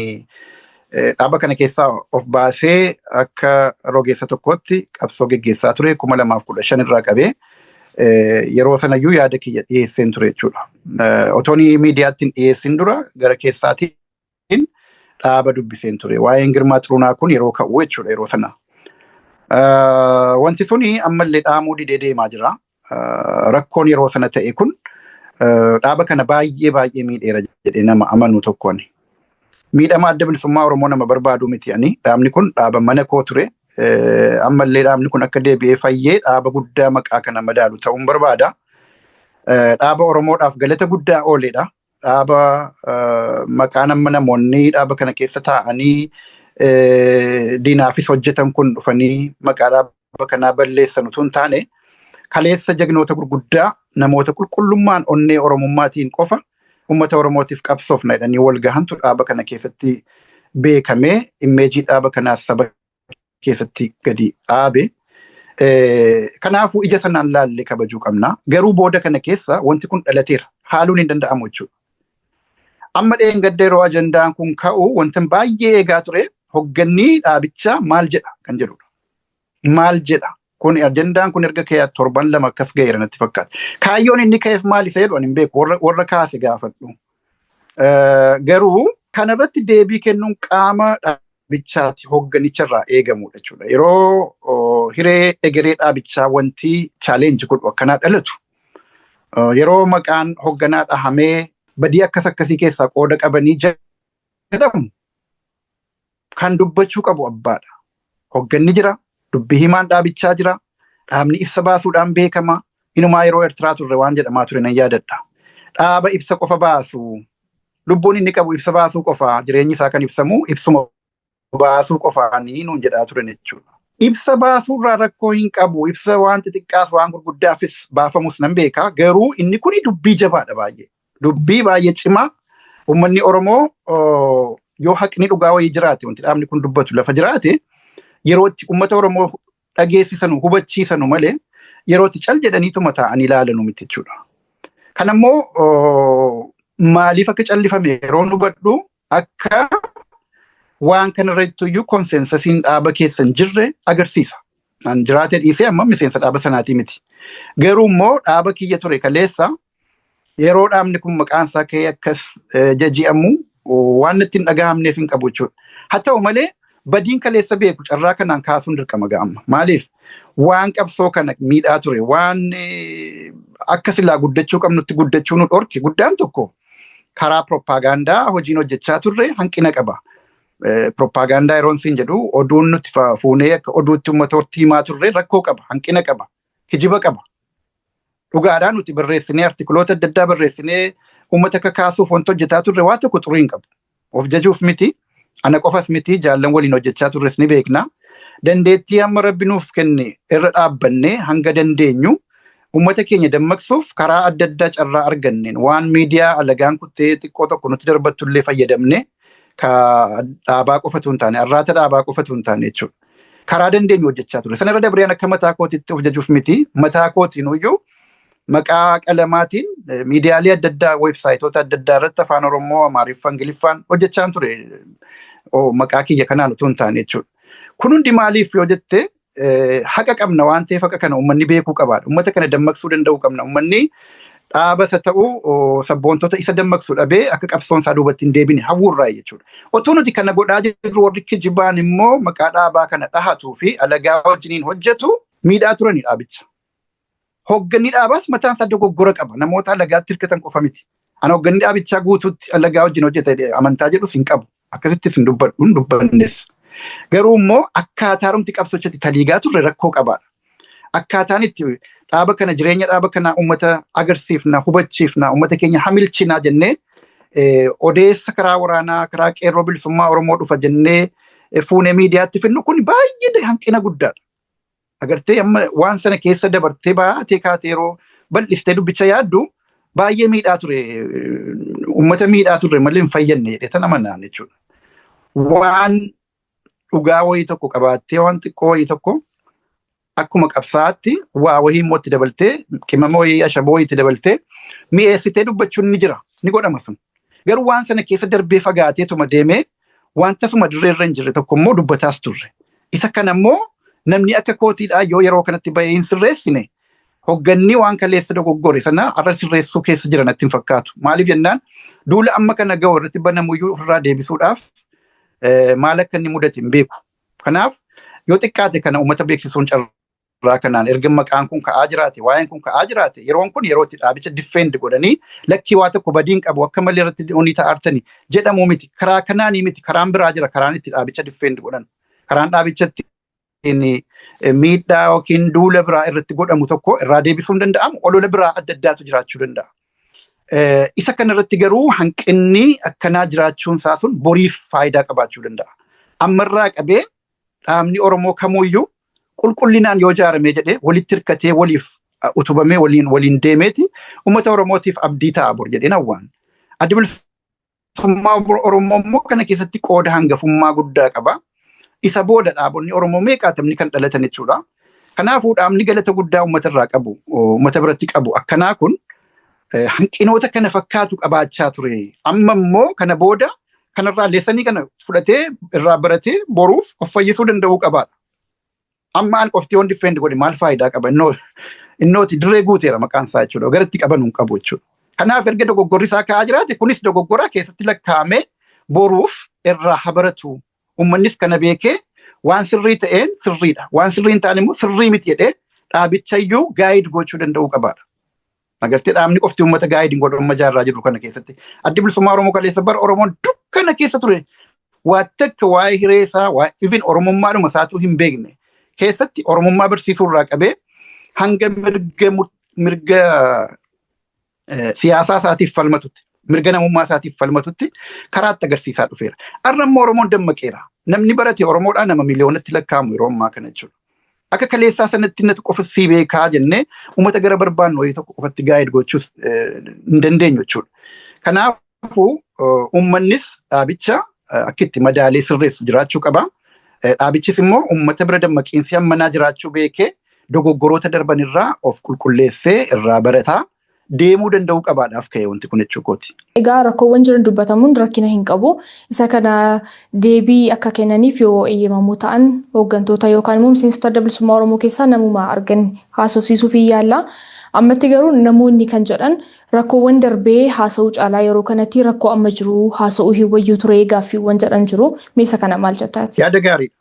dhaaba kana keessaa of baasee akka rogeessa tokkotti qabsoo geggeessaa ture 2015 irraa qabee, yeroo sanayyuu yaada kiyya dhiyeesseen ture jechuudha. Otoon miidiyaatti hin dhiyeessin dura gara keessaatiin dhaaba dubbiseen ture. Waa'een Girmaa Xiruunaa kun yeroo ka'u jechuudha yeroo sana. Wanti suni ammallee dhaamuu didee deemaa jira. Rakkoon yeroo sana ta'e kun dhaaba kana baay'ee baay'ee miidheera jedhee nama amanu tokko ani. Miidhama Adda Bilisummaa Oromoo nama barbaadu miti ani. Dhaabni kun dhaaba mana koo ture. Ammallee dhaabni kun akka deebi'ee fayyee dhaaba guddaa maqaa kana madaalu ta'uun barbaada. Dhaaba Oromoodhaaf galata guddaa ooledha. Dhaaba maqaan amma namoonni dhaaba kana keessa taa'anii diinaafis hojjetan kun dhufanii maqaa dhaaba kanaa balleessan utuu hin taane, kaleessa jagnoota gurguddaa, namoota qulqullummaan onnee Oromummaatiin qofa uummata Oromootiif qabsoofna jedhanii wal gahantu dhaaba kana keessatti beekamee image dhaaba kanaas saba keessatti gadi dhaabe. Kanaafuu ija sanaan laallee kabajuu qabna. Garuu booda kana keessa wanti kun dhalateera. Haaluun hin danda'amu jechuudha. Amma dheengadda yeroo ajandaan kun ka'u wanta baay'ee eegaa ture hogganni dhaabichaa maal jedha kan jedhudha. Maal jedha? Kun ajandaan kun erga ka'ee torban 2 akkas ga'eera natti fakkaata. Kaayyoon inni ka'eef maal isa jedhu ani hin beeku. Warra kaase gaafadhu. Garuu kanarratti deebii kennuun qaama dhaabichaati, hogganicharraa eegamudha jechuudha. Yeroo hiree egeree dhaabichaa wanti challenge godhu akkanaa dhalatu, yeroo maqaan hogganaa dhahamee badii akkas akkasii keessaa qooda qabanii jedhamu, kan dubbachuu qabu abbaadha. Hogganni jira, dubbii himaan dhaabichaa jira, dhaabni ibsa baasuudhaan beekama. Inumaa yeroo Eertiraa turre waan jedhamaa ture nan yaadadha. Dhaaba ibsa qofa baasu, lubbuun inni qabu ibsa baasuu qofa, jireenyi isaa kan ibsamu ibsuma baasuu qofaanii nuun jedhaa turan jechuudha. Ibsa baasuurraa rakkoo hin qabu. Ibsa waan xixiqqaas waan gurguddaafis baafamus nan beeka. Garuu inni kuni dubbii jabaadha baay'ee. Dubbii baay'ee cimaa. Uummanni Oromoo yoo haqni dhugaa wayii jiraate, wanti dhaabni kun dubbatu lafa jiraate, yeroo itti uummata Oromoo dhageessisanu, hubachiisanu malee yeroo itti cal jedhaniituma taa'anii ilaalanu miti jechuudha. Kanammoo maaliif akka callifame yeroo hubadhu, akka waan kanarratti iyyuu consensusiin dhaaba keessa hin jirre agarsiisa. An jiraatee dhiisee amma miseensa dhaaba sanaatii miti. Garuu immoo dhaaba kiyya ture kaleessa, yeroo dhaabni kun maqaan isaa ka'ee akkas jaji'amu waan itti hin dhagahamneef hin qabu jechuudha. Haa ta'u malee badiin kaleessa beeku carraa kanaan kaasuun dirqama ga'amma. Maaliif? Waan qabsoo kana miidhaa ture, waan akka silaa guddachuu qabnutti guddachuu nu dhorke guddaan tokko karaa propaagandaa hojiin hojjechaa turre hanqina qaba. Propaagandaa yeroon siin jedhu, oduun nuti fuunee akka oduutti uummata himaa turre rakkoo qaba, hanqina qaba, kijiba qaba. Dhugaadhaan nuti barreessinee, artikuloota adda addaa barreessinee uummata kakaasuuf wanta hojjetaa turre waa tokko xurii hin qabu. Of jajuuf miti, ana qofas miti, jaallan waliin hojjechaa turres ni beekna. Dandeettii amma Rabbi nuuf kenne irra dhaabbannee hanga dandeenyu uummata keenya dammaqsuuf karaa adda addaa carraa arganneen, waan miidiyaa alagaan kuttee xiqqoo tokko nutti darbattullee fayyadamne, ka dhaabaa qofatu hin taane, arraata dhaabaa qofatu hin taane jechuudha. Karaa dandeenyu hojjechaa ture. Sanarra dabreen akka mataa kootitti of jajuuf miti. Mataa kootiin iyyuu maqaa qalamaatiin miidiyaalee adda addaa, weebsaayitoota adda addaa irratti Afaan Oromoo, Amaariffaa, Ingiliffaan hojjechaan ture. Maqaa kiyya kanaan utuu hin taane jechuudha. Kun hundi maaliif yoo jette, haqa qabna waan ta'eef haqa kana uummanni beekuu qabaadha. Uummata kana dammaqsuu danda'uu qabna. Uummanni dhaaba isa ta'u sabboontota isa dammaqsu dhabee akka qabsoon isaa duubatti hin deebine hawwuurraa jechuudha. Otoo nuti kana godhaa jirru, warri kijibaan immoo maqaa dhaabaa kana dhahatuu fi alagaa wajjiniin hojjetu miidhaa turani dhaabicha. Hogganni dhaabaas mataan isaa dogoggora qaba. Namoota alagaatti hirkatan qofa miti. Ana hogganni dhaabichaa guutuutti alagaa wajjin hojjete amantaa jedhus hin qabu. Akkasittis hin dubbadhu, hin dubbannes. Garuu immoo akkaataarumti qabsochatti taliigaa turre rakkoo qabaadha. Akkaataan itti dhaaba kana jireenya dhaaba kana uummata agarsiifna, hubachiifna, uummata keenya hamilchinaa jennee odeessa karaa waraanaa, karaa qeerroo bilisummaa Oromoo dhufa jennee fuunee miidiyaatti finnu kun baay'ee hanqina guddaadha. Agartee amma waan sana keessa dabartee baatee kaatee yeroo bal'istee dubbicha yaaddu baay'ee miidhaa ture, uummata miidhaa ture malee hin fayyadne jedhee tan amanaan jechuudha. Waan dhugaa wayii tokko qabaattee waan xiqqoo wayii tokko akkuma qabsaa'aatti waa wayii immoo itti dabaltee qimama wayii ashaboo wayii itti dabaltee mi'eessitee dubbachuun ni jira, ni godhama sun. Garuu waan sana keessa darbee fagaatee tuma deemee wanta suma dirree irra hin jirre tokko immoo dubbataas turre. Isa kana immoo namni akka kootiidhaa yoo yeroo kanatti bahee hin sirreessine hogganni waan kaleessa dogoggore sana har'a sirreessuu keessa jira natti hin fakkaatu. Maaliif jennaan duula amma kana ga'u irratti banamuyyuu ofirraa deebisuudhaaf maal akka inni mudate hin beeku. Kanaaf yoo xiqqaate kana uummata beeksisuun carraa kanaan erga maqaan kun ka'aa jiraate waa'een kun ka'aa jiraate yeroon kun yeroo itti dhaabicha diffeend godhanii lakkii waa tokko badiin qabu akka malee irratti onii ta'artani jedhamuu miti. Karaa kanaanii miti, karaan biraa jira karaan itti dhaabicha diffeend godhan. Karaan dhaabichatti miidhaa yookiin duula biraa irratti godhamu tokko irraa deebisuun danda'amu, olola biraa adda addaatu jiraachuu danda'a. Isa kanarratti garuu hanqinni akkanaa jiraachuun isaa sun boriif faayidaa qabaachuu danda'a. Ammarraa qabee dhaabni Oromoo kamuyyuu qulqullinaan yoo ijaaramee jedhee walitti hirkatee waliif utubamee waliin deemeeti uummata Oromootiif abdii ta'a bor jedheen hawwaan. Addi bilisummaa Oromoo immoo kana keessatti qooda hangafummaa guddaa qaba. Isa booda dhaabonni Oromoo meeqaatamni kan dhalatan jechuudha. Kanaafuu dhaabni galata guddaa uummata irraa qabu, uummata biratti qabu akkanaa kun hanqinoota kana fakkaatu qabaachaa ture. Amma immoo kana booda kanarraa leessanii kana fudhatee irraa baratee boruuf of fayyisuu danda'uu qabaadha. Amma an qofti yoon diffeend godhe maal faayidaa qaba? Innooti dirree guuteera maqaan isaa jechuudha. Garatti qabanuu hin qabu jechuudha. Kanaaf erga dogoggorri isaa ka'aa jiraate kunis dogoggoraa keessatti lakkaa'amee boruuf irraa habaratu. Uummannis kana beekee waan sirrii ta'een sirriidha. Waan sirrii hin taane immoo sirrii miti jedhee dhaabichayyuu gaayid gochuu danda'uu qabaadha. Agartee dhaabni qofti uummata gaayid hin godhu amma jaarraa jiru kana keessatti. Addi bilisummaa Oromoo kaleessa bara Oromoon dukkana keessa ture. Waa takka waa'ee hiree isaa, even Oromummaadhuma isaatuu hin beekne. Keessatti Oromummaa barsiisuu irraa qabee hanga mirga siyaasaa isaatiif falmatutti, mirga namummaa isaatiif falmatutti karaatti agarsiisaa dhufeera. Har'a immoo Oromoon dammaqeera. Namni barate Oromoodhaa nama miliyoonatti lakkaa'amu yeroo ammaa kana jechuudha. Akka kaleessaa sanatti natu qofa sii beekaa jennee uummata gara barbaannu wayii tokko qofatti gaayid gochuus hin dandeenyu jechuudha. Kanaafuu uummannis dhaabicha akka itti madaalee sirreessu jiraachuu qaba. Dhaabichis immoo uummata bira dammaqiinsi hammanaa jiraachuu beekee dogoggoroota darban irraa of qulqulleessee irraa barataa deemuu danda'uu qabaadhaaf ka'e wanti kun jechuu kooti. Egaa rakkoowwan jiran dubbatamuun rakkina hin qabu. Isa kana deebii akka kennaniif yoo eeyyamamuu ta'an hooggantoota yookaan immoo miseensota adda bilisummaa Oromoo keessaa namuma argan haasofsiisuuf yaalla. Ammatti garuu namoonni kan jedhan rakkoowwan darbee haasa'uu caalaa yeroo kanatti rakkoo amma jiru haasa'uu hin wayyuu ture gaaffiiwwan jedhan jiru. Mee isa kana maal jettaati? Yaada gaariidha.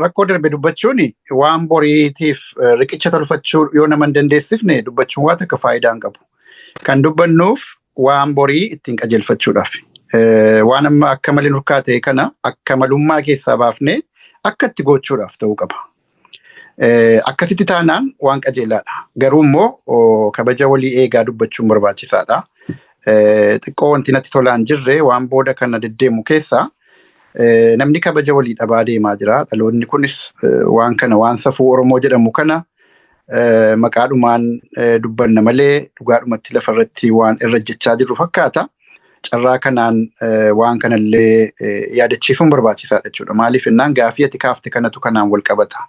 Rakkoo darbe dubbachuun waan boriitiif riqicha tolfachuu yoo nama hin dandeessifne dubbachuun waan takka faayidaa hin qabu. Kan dubbannuuf waan borii ittiin qajeelfachuudhaaf. Waan amma akka malee nurkaa ta'e kana akka malummaa keessaa baafnee akka itti gochuudhaaf ta'uu qaba. Akkasitti taanaan waan qajeelaadha. Garuu immoo kabaja walii eegaa dubbachuun barbaachisaadha. Xiqqoo wanti natti tolaan jirre waan booda kana deddeemu keessaa namni kabaja walii dhabaa deemaa jira. Dhaloonni kunis waan kana waan safuu Oromoo jedhamu kana maqaadhumaan dubbanna malee dhugaadhumatti lafarratti waan irra jechaa jirru fakkaata. Carraa kanaan waan kanallee yaadachiisuun barbaachisaadha jechuudha. Maaliif jennaan gaafii ati kaafte kanatu kanaan wal qabata.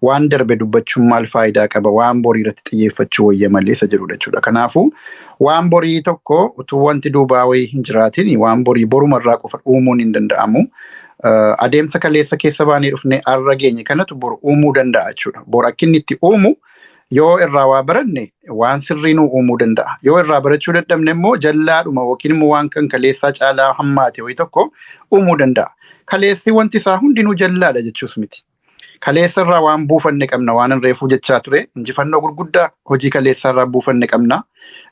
Waan darbe dubbachuun maal faayidaa qaba? Waan borii irratti xiyyeeffachuu wayya malee isa jedhudha jechuudha. Kanaafuu waan borii tokko utuu wanti duubaa wayii hin jiraatin waan borii borumarraa qofa uumuun hin danda'amu. Adeemsa kaleessa keessa baanee dhufnee har'a geenye kanatu bor uumuu danda'a jechuudha. Bor akka inni itti uumu yoo irraa waa baranne waan sirrii nuu uumuu danda'a. Yoo irraa barachuu dadhabne immoo jallaadhuma yookiin immoo waan kan kaleessaa caalaa hammaate wayii tokko uumuu danda'a. Kaleessi wanti isaa hundinuu jallaadha jechuus miti. Kaleessa irraa waan buufanne qabna waan reefuu jechaa ture. Injifannoo gurguddaa hojii kaleessaa irraa buufanne qabna.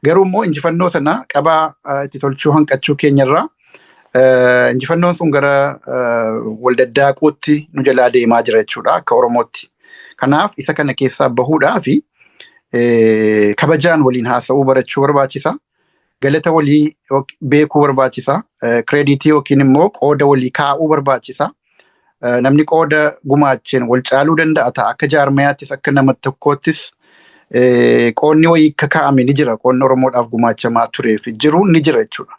Garuu immoo injifannoo sana qabaa itti tolchuu hanqachuu keenyarraa Injifannoon sun gara waldadaaquutti nu jalaa deemaa jira jechuudha akka Oromootti. Kanaaf isa kana keessaa bahuudhaa fi kabajaan waliin haasa'uu barachuu barbaachisa. Galata walii beekuu barbaachisa. Kireeditii yookiin immoo qooda walii kaa'uu barbaachisa. Namni qooda gumaacheen wal caaluu danda'a ta'a. Akka jaarmayaattis akka nama tokkoottis qoodni wayii akka kaa'ame ni jira. Qoodni Oromoodhaaf gumaachamaa turee fi jiru ni jira jechuudha.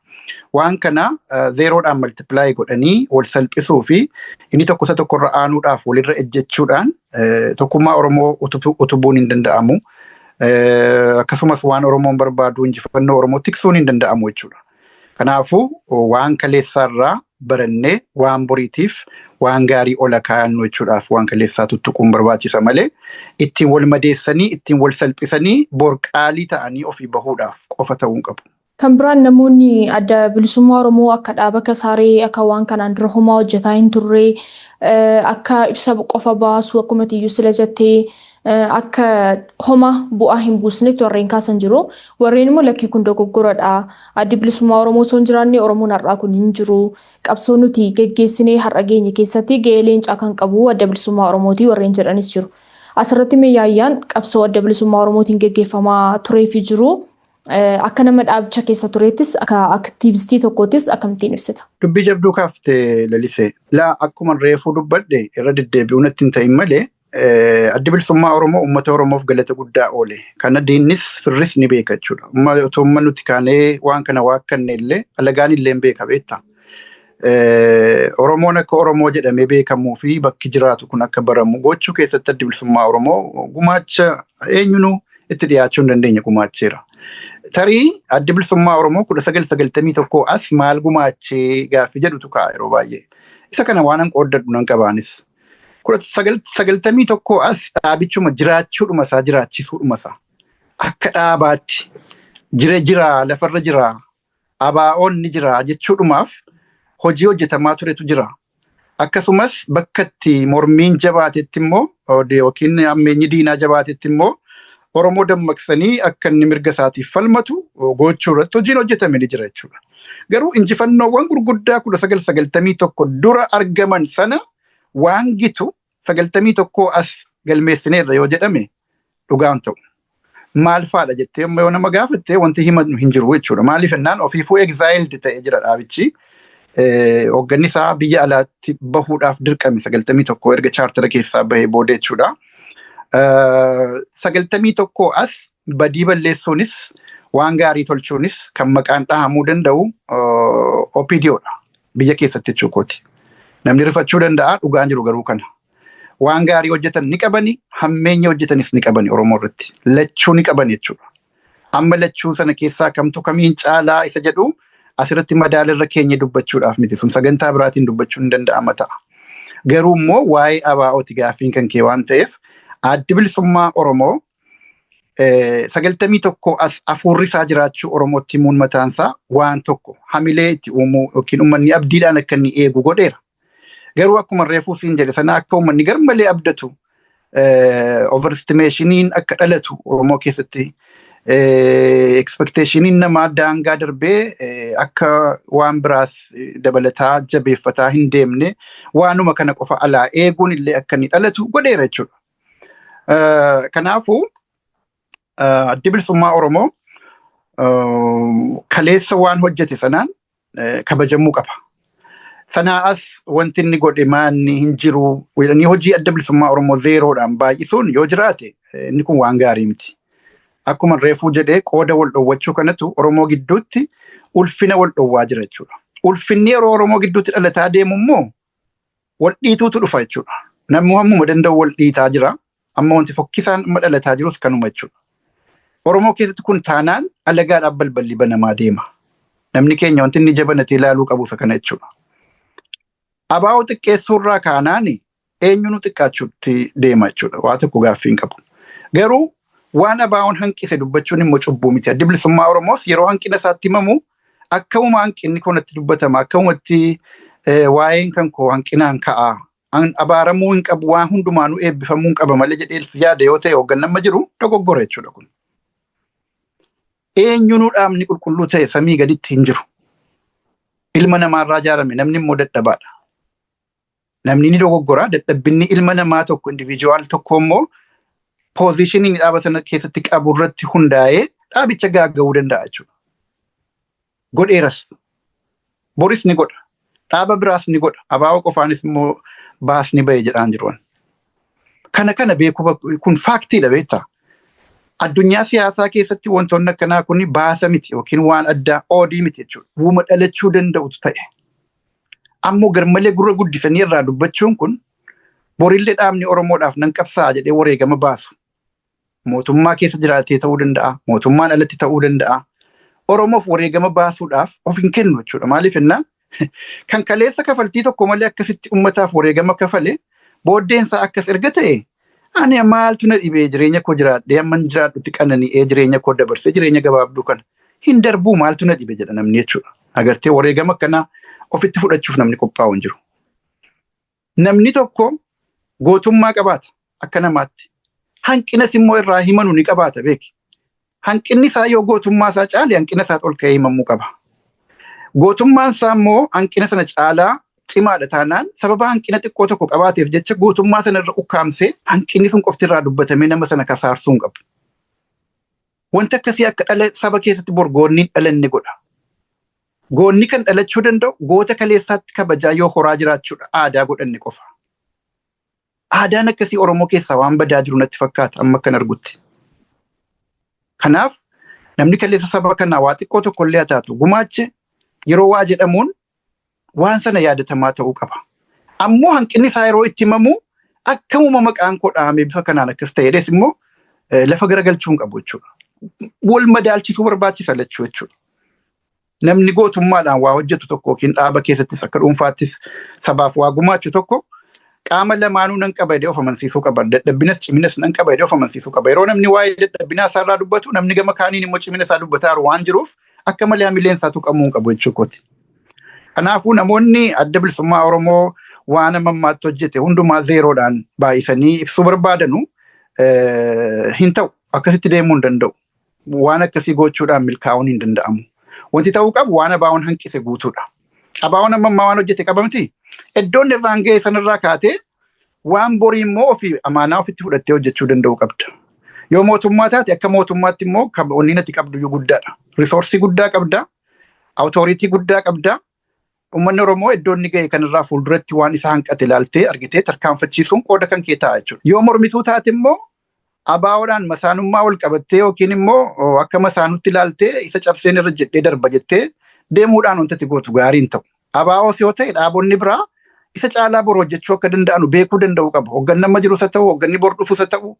Waan kana zeeroodhaan maltipilaay godhanii wal salphisuu fi inni tokko isa tokkorra aanuudhaaf walirra ejjechuudhaan tokkummaa Oromoo utubuun hin danda'amu. Akkasumas waan Oromoon barbaadu injifannoo Oromoo tiksuun hin danda'amu jechuudha. Kanaafuu waan kaleessaarraa barannee waan boriitiif waan gaarii ola kaa'annu jechuudhaaf waan kaleessaa tuttuquun barbaachisa malee ittiin wal madeessanii ittiin wal salphisanii borqaalii ta'anii ofii bahuudhaaf qofa ta'uu hin qabu. Kan biraan namoonni adda bilisummaa Oromoo akka dhaaba kasaaree akka waan kanaan dura homaa hojjetaa hin turre akka ibsa qofa baasu akkuma tiyyuu sila jettee akka homaa bu'aa hin buusnetti warreen kaasan jiru. Warreen immoo lakkii kun dogoggoradha. Addi bilisummaa Oromoo osoo hin jiraanne Oromoon har'aa kun hin jiru. Qabsoo nuti geggeessinee har'a geenye keessatti gahee leencaa kan qabu adda bilisummaa Oromooti warreen jedhanis jiru. Asirratti mee yaayyaan qabsoo adda bilisummaa Oromootiin geggeeffamaa turee fi jiru. Akka nama dhaabicha keessa tureettis akka aktiivistii tokkoottis akkamittiin ibsita? Dubbii jabduu kaaftee Lalisee. Laa akkuma reefuu dubbadhe irra deddeebi'uu natti hin ta'in malee addi bilisummaa Oromoo uummata Oromoof galata guddaa oole. Kana diinnis firris ni beeka jechuudha. Otoo nuti kaanee waan kana waakkanne illee alagaan illee hin beeka beektaa. Oromoon akka Oromoo jedhamee beekamuu fi bakki jiraatu kun akka baramu gochuu keessatti addi bilisummaa Oromoo gumaacha eenyunuu itti dhiyaachuu hin dandeenye gumaacheera. Tarii addi bilisummaa Oromoo 1991 as maal gumaachee gaaffii jedhutu ka'a yeroo baay'ee. Isa kana waan an qooddadhu nan qabaanis. 1991 as dhaabichuma jiraachuudhuma isaa jiraachisuudhuma isaa akka dhaabaatti jira jira lafarra jira ABO'n ni jira jechuudhumaaf hojii hojjetamaa turetu jira. Akkasumas bakka itti mormiin jabaatetti immoo yookiin ammeenyi diinaa jabaatetti immoo Oromoo dammaqsanii akka inni mirga isaatiif falmatu gochuu irratti hojiin hojjetame ni jira jechuudha. Garuu injifannoowwan gurguddaa 1991 dura argaman sana waan gitu 91 as galmeessineerra yoo jedhame dhugaan ta'u. Maal faadha jettee yoo nama gaafatte wanti himannu hin jiru jechuudha. Maaliif jennaan ofiifuu exiled ta'ee jira dhaabichi. Hoogganni isaa biyya alaatti bahuudhaaf dirqame 91 erga chaartara keessaa bahee booda jechuudha. 91 as badii balleessuunis waan gaarii tolchuunis kan maqaan dhahamuu danda'u OPDOdha. Biyya keessatti jechuukooti. Namni rifachuu danda'a dhugaan jiru garuu kana. Waan gaarii hojjetan ni qabani, hammeenya hojjetanis ni qabani Oromoo irratti. Lachuu ni qabani jechuudha. Amma lachuu sana keessaa kamtu kamiin caalaa isa jedhu asirratti madaalarra keenya dubbachuudhaaf miti. Sun sagantaa biraatiin dubbachuun ni danda'ama ta'a. Garuu immoo waa'ee ABO'ti gaaffiin kan kee waan ta'eef addi bilisummaa Oromoo 91 as hafuurri isaa jiraachuu Oromootti himuun mataansaa waan tokko hamilee itti uumuu yookiin uummanni abdiidhaan akka inni eegu godheera. Garuu akkuma reefuu siin jedhe sana akka uummanni garmalee abdatu overestimationiin akka dhalatu Oromoo keessatti expectationiin namaa daangaa darbee akka waan biraas dabalataa jabeeffataa hin deemne waanuma kana qofa alaa eeguun illee akka inni dhalatu godheera jechuudha. Kanaafuu addi bilisummaa Oromoo kaleessa waan hojjete sanaan kabajamuu qaba. Sanaa as wanti inni godhe maanni hin jiru jedhanii hojii adda bilisummaa Oromoo zeeroodhaan baay'isuun yoo jiraate inni kun waan gaarii miti. Akkuma reefuu jedhee qooda wal dhoowwachuu kanatu Oromoo gidduutti ulfina wal dhoowwaa jira jechuudha. Ulfinni yeroo Oromoo gidduutti dhalataa deemu immoo wal dhiituutu dhufa jechuudha. Namni hammuma danda'u wal dhiitaa jira. Amma wanti fokkisaan amma dhalataa jirus kanuma jechuudha. Oromoo keessatti kun taanaan alagaadhaaf balballi banamaa deema. Namni keenya wanti inni jabanatee ilaaluu qabu isa kana jechuudha. ABO xiqqeessuurraa kaanaan eenyuun xiqqaachuutti deema jechuudha. Waa tokko gaaffii hin qabu. Garuu waan ABO'n hanqise dubbachuun immoo cubbuu miti. Addi bilisummaa Oromoos yeroo hanqina isaatti himamu akkamuma hanqinni kun itti dubbatama akkamumatti waa'een kan koo hanqinaan ka'a. Abaaramuu hin qabu waan hundumaanuu eebbifamuu hin qaba malee jedhee yaada yoo ta'e hoogganamma jiru dogoggora jechuudha kun. Eenyuunuu dhaabni qulqulluu ta'e samii gaditti hin jiru. Ilma namaarraa ijaarame, namni immoo dadhabaadha. Namni ni dogoggora. Dadhabbinni ilma namaa tokko, individual tokko immoo positionii dhaaba sana keessatti qabu irratti hundaa'ee dhaabicha gaagga'uu danda'a jechuudha. Godheeras. Boris ni godha. Dhaaba biraas ni godha. Abaaboo qofaanis immoo baasni ba'e jedhaan jiru. Kana beekuu kun factiidha, beektaa. Addunyaa siyaasaa keessatti wantoonni akkanaa kun baasa miti yookiin waan addaa oodii miti jechuudha. Uuma dhalachuu danda'utu ta'e. Ammoo garmalee gurra guddisanii irraa dubbachuun kun borillee dhaabni Oromoodhaaf nan qabsaa'a jedhee wareegama baasu. Mootummaa keessa jiraatee ta'uu danda'a. Mootummaan alatti ta'uu danda'a. Oromoof wareegama baasuudhaaf of hin kennu jechuudha. Maaliif jennaan, kan kaleessa kafaltii tokko malee akkasitti uummataaf wareegama kafale booddeensaa akkas erga ta'e, ani maaltu na dhibee? Jireenya koo jiraadhee amman jiraadhutti qanani'ee jireenya koo dabarsee jireenya gabaabduu kana hin darbuu, maaltu na dhibe jedha namni jechuudha. Agartee, wareegama akkanaa ofitti fudhachuuf namni qophaa'u hin jiru. Namni tokko gootummaa qabaata akka namaatti. Hanqinas immoo irraa himanu ni qabaata, beeki. Hanqinni isaa yoo gootummaa isaa caale, hanqina isaa ol ka'ee himamuu qaba. Gootummaan isaa immoo hanqina sana caalaa cimaadha taanaan, sababa hanqina xiqqoo tokko qabaateef jecha gootummaa sana irra ukkaamsee hanqinni sun qofti irraa dubbatamee nama sana kasaarsuu hin qabu. Wanti akkasii akka dhala saba keessatti bor goonni hin dhalanne godha. Goonni kan dhalachuu danda'u goota kaleessaatti kabajaa yoo horaa jiraachuudha aadaa godhanne qofa. Aadaan akkasii Oromoo keessaa waan badaa jiru natti fakkaata amma akkan argutti. Kanaaf namni kaleessa saba kanaa waa xiqqoo tokko illee haa taatu gumaache, yeroo waa jedhamuun waan sana yaadatamaa ta'uu qaba. Ammoo hanqinni isaa yeroo itti himamu akkamuma maqaan koo dhahamee bifa kanaan akkas ta'edhes immoo lafa garagalchuu hin qabu jechuudha. Wal madaalchisuu barbaachisa lachuu jechuudha. Namni gootummaadhaan waa hojjetu tokko yookiin dhaaba keessattis akka dhuunfaattis sabaaf waa gumaachu tokko qaama lamaanuu nan qaba jedhee of amansiisuu qaba. Dadhabbinas ciminas nan qaba jedhee of amansiisuu qaba. Yeroo namni waa'ee dadhabbinaa isaarraa dubbatu, namni gama kaaniin immoo cimina isaa dubbataa waan jiruuf akka malee hamileen isaa tuqamuu hin qabu jechuu kooti. Kanaafuu namoonni Adda Bilisummaa Oromoo waan amma ammaatti hojjete hundumaa zeeroodhaan baay'isanii ibsuu barbaadanu hin ta'u. Akkasitti deemuu hin danda'u. Waan akkasii gochuudhaan milkaa'uun hin danda'amu. Wanti ta'uu qabu waan ABO'n hanqise guutuudha. ABO'n amma ammaa waan hojjete qaba miti. Iddoon irraan ga'e sanarraa kaatee waan borii immoo ofii amaanaa ofitti fudhattee hojjechuu danda'uu qabda. Yoo mootummaa taate, akka mootummaatti immoo wanni ati qabdu iyyuu guddaadha. Resourceii guddaa qabda. Authority guddaa qabda. Uummanni Oromoo iddoo inni ga'e kanarraa fuulduratti waan isa hanqate ilaaltee argitee tarkaanfachiisuun qooda kan kee ta'a jechuudha. Yoo mormituu taate immoo ABOdhaan masaanummaa wal qabattee yookiin immoo akka masaanutti ilaaltee isa cabseen irra jedhee darba jettee deemuudhaan wanta ati gootu gaarii hin ta'u. ABOs yoo ta'e, dhaabonni biraa isa caalaa bor hojjechuu akka danda'anu beekuu danda'u qaba. Hoogganni amma jirus haa ta'u, hoogganni bor dhufus haa ta'u.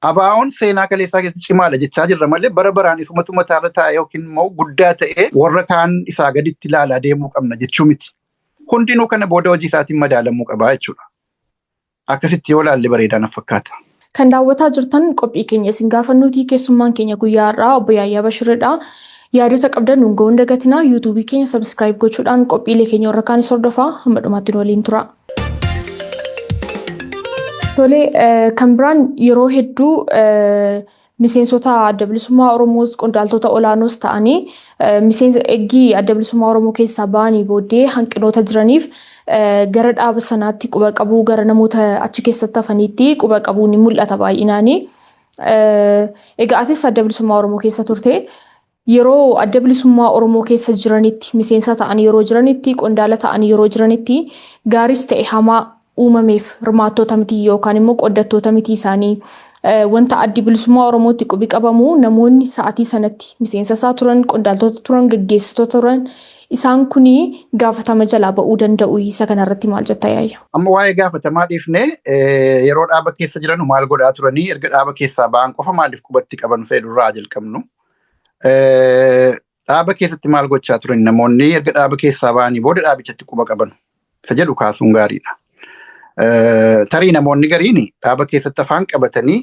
ABO'n seenaa kaleessaa keessatti cimaadha jechaa jirra malee bara baraan isumatu mataarra taa'e yookiin immoo guddaa ta'ee warra kaan isaa gaditti ilaalaa deemuu qabna jechuu miti. Hundinuu kana booda hojii isaatiin madaalamuu qaba jechuudha. Akkasitti yoo ilaalle bareedaa na fakkaata. Kan daawwataa jirtan qophii keenya isin gaafannuutii, keessummaan keenya guyyaa har'aa obbo Yaayyaa Bashiridha. Yaadota qabdan nuun ga'uun dagatinaa. YouTubeii keenya subscribe gochuudhaan qophiilee keenya warra kaanis hordofaa, hamma dhumaatti nu waliin tura. Tole, kan biraan yeroo hedduu miseensota Adda Bilisummaa Oromoos qondaaltota olaanoos ta'anii miseensa eggii Adda Bilisummaa Oromoo keessaa ba'anii booddee hanqinoota jiraniif gara dhaaba sanaatti quba qabuu, gara namoota achi keessatti hafaniitti quba qabuu ni mul'ata baay'inaanii. Egaa atis Adda Bilisummaa Oromoo keessa turte. Yeroo Adda Bilisummaa Oromoo keessa jiranitti, miseensa ta'anii yeroo jiranitti, qondaala ta'anii yeroo jiranitti, gaaris ta'e hamaa uumameef hirmaattoota miti yookaan immoo qooddattoota miti isaanii, wanta Addi Bilisummaa Oromootti qubi qabamu namoonni sa'atii sanatti miseensa isaa turan, qondaaltota turan, gaggeessitoota turan, isaan kuni gaafatama jalaa ba'uu danda'u. Isa kanarratti maal jetta, Yaayya? Amma waa'ee gaafatamaa dhiifnee, yeroo dhaaba keessa jiran maal godhaa turanii, erga dhaaba keessaa ba'an qofa maaliif qubatti qaban fedhurraa jalqabnu. Dhaaba keessatti maal gochaa turan namoonni erga dhaaba keessaa ba'anii booda dhaabichatti quba qaban isa jedhu kaasuun gaariidha. Tarii namoonni gariin dhaaba keessatti afaan qabatanii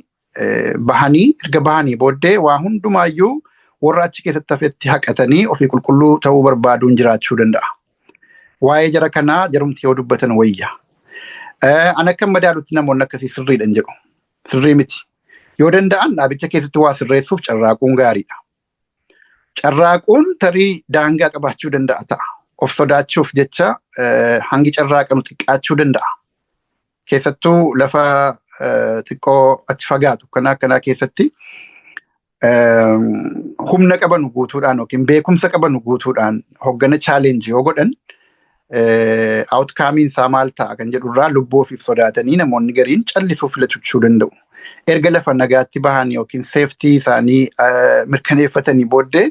bahanii, erga bahanii booddee waa hundumaayyuu warra achi keessatti hafetti haqatanii ofii qulqulluu ta'uu barbaaduun jiraachuu danda'a. Waa'ee jara kanaa jarumti yoo dubbatan wayya. An akka madaalutti namoonni akkasii sirriidha hin jedhu. Sirrii miti. Yoo danda'an dhaabicha keessatti waa sirreessuuf carraaquun gaariidha. Carraaquun tarii daangaa qabaachuu danda'a ta'a. Of sodaachuuf jecha hangi carraaqanu xiqqaachuu danda'a. Keessattuu lafa xiqqoo achi fagaatu kana akkanaa keessatti humna qabanu guutuudhaan yookiin beekumsa qabanu guutuudhaan hoggana challenge yoo godhan outcome isaa maal ta'a kan jedhurraa lubbuu ofiif sodaatanii namoonni gariin callisuu filachuu danda'u. Erga lafa nagaatti bahan yookiin safety isaanii mirkaneeffatanii booddee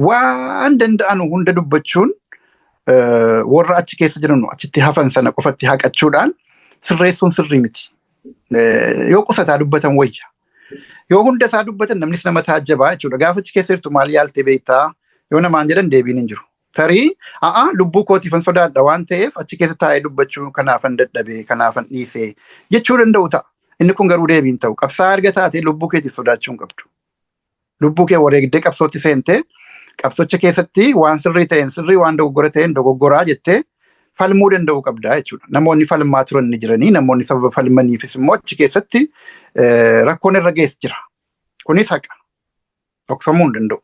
waan danda'an hunda dubbachuun warra achi keessa jiran achitti hafan sana qofatti haqachuudhaan sirreessuun sirrii miti. Yoo qusataa dubbatan wayya. Yoo hunda isaa dubbatan namnis nama taajjabaa jechuudha. Gaafa achi keessa jirtu maal yaaltee beektaa? Yoo namaan jedhan deebiin hin jiru. Tarii lubbuu kootiifan sodaadha waan ta'eef achi keessa taa'ee dubbachuu kanaafan dadhabee kanaafan dhiisee jechuu danda'u ta'a. Inni kun garuu deebiin ta'u. Qabsaa erga taatee lubbuu keetiif sodaachuu hin qabdu. Lubbuu kee wareegdee qabsootti seentee qabsocha keessatti waan sirrii ta'een sirrii waan dogoggora ta'een dogoggoraa jettee falmuu danda'uu qabdaa jechuudha. Namoonni falmaa turan ni jiranii, namoonni sababa falmaniifis immoo achi keessatti rakkoon irra geesse jira. Kunis haqa. Dhokfamuu hin danda'u.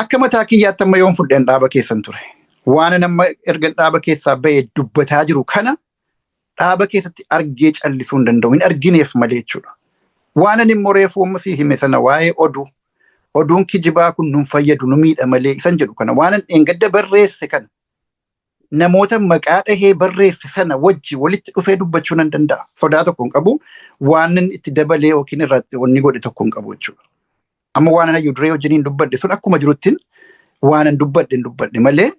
Akka mataa kiyyaatti amma yoon fudheen dhaaba keessan ture. Waan nama erga dhaaba keessaa bahee dubbataa jiru kana dhaaba keessatti argee callisuu hin danda'u. Hin argineef malee jechuudha. Waan ani immoo reefuu amma sii hime sana waa'ee oduu. Oduun kijibaa kun nun fayyadu nu miidha malee isan jedhu kana waan ani dheengadda barreesse kana namoota maqaa dhahee barreesse sana wajji walitti dhufee dubbachuu nan danda'a. Sodaa tokko hin qabu. Waan inni itti dabalee yookiin irratti wanni godhe tokko hin qabu jechuudha. Amma waan hayyuu duree wajjiniin dubbadhe sun akkuma jiruttiin waan an dubbadhe hin dubbadhe malee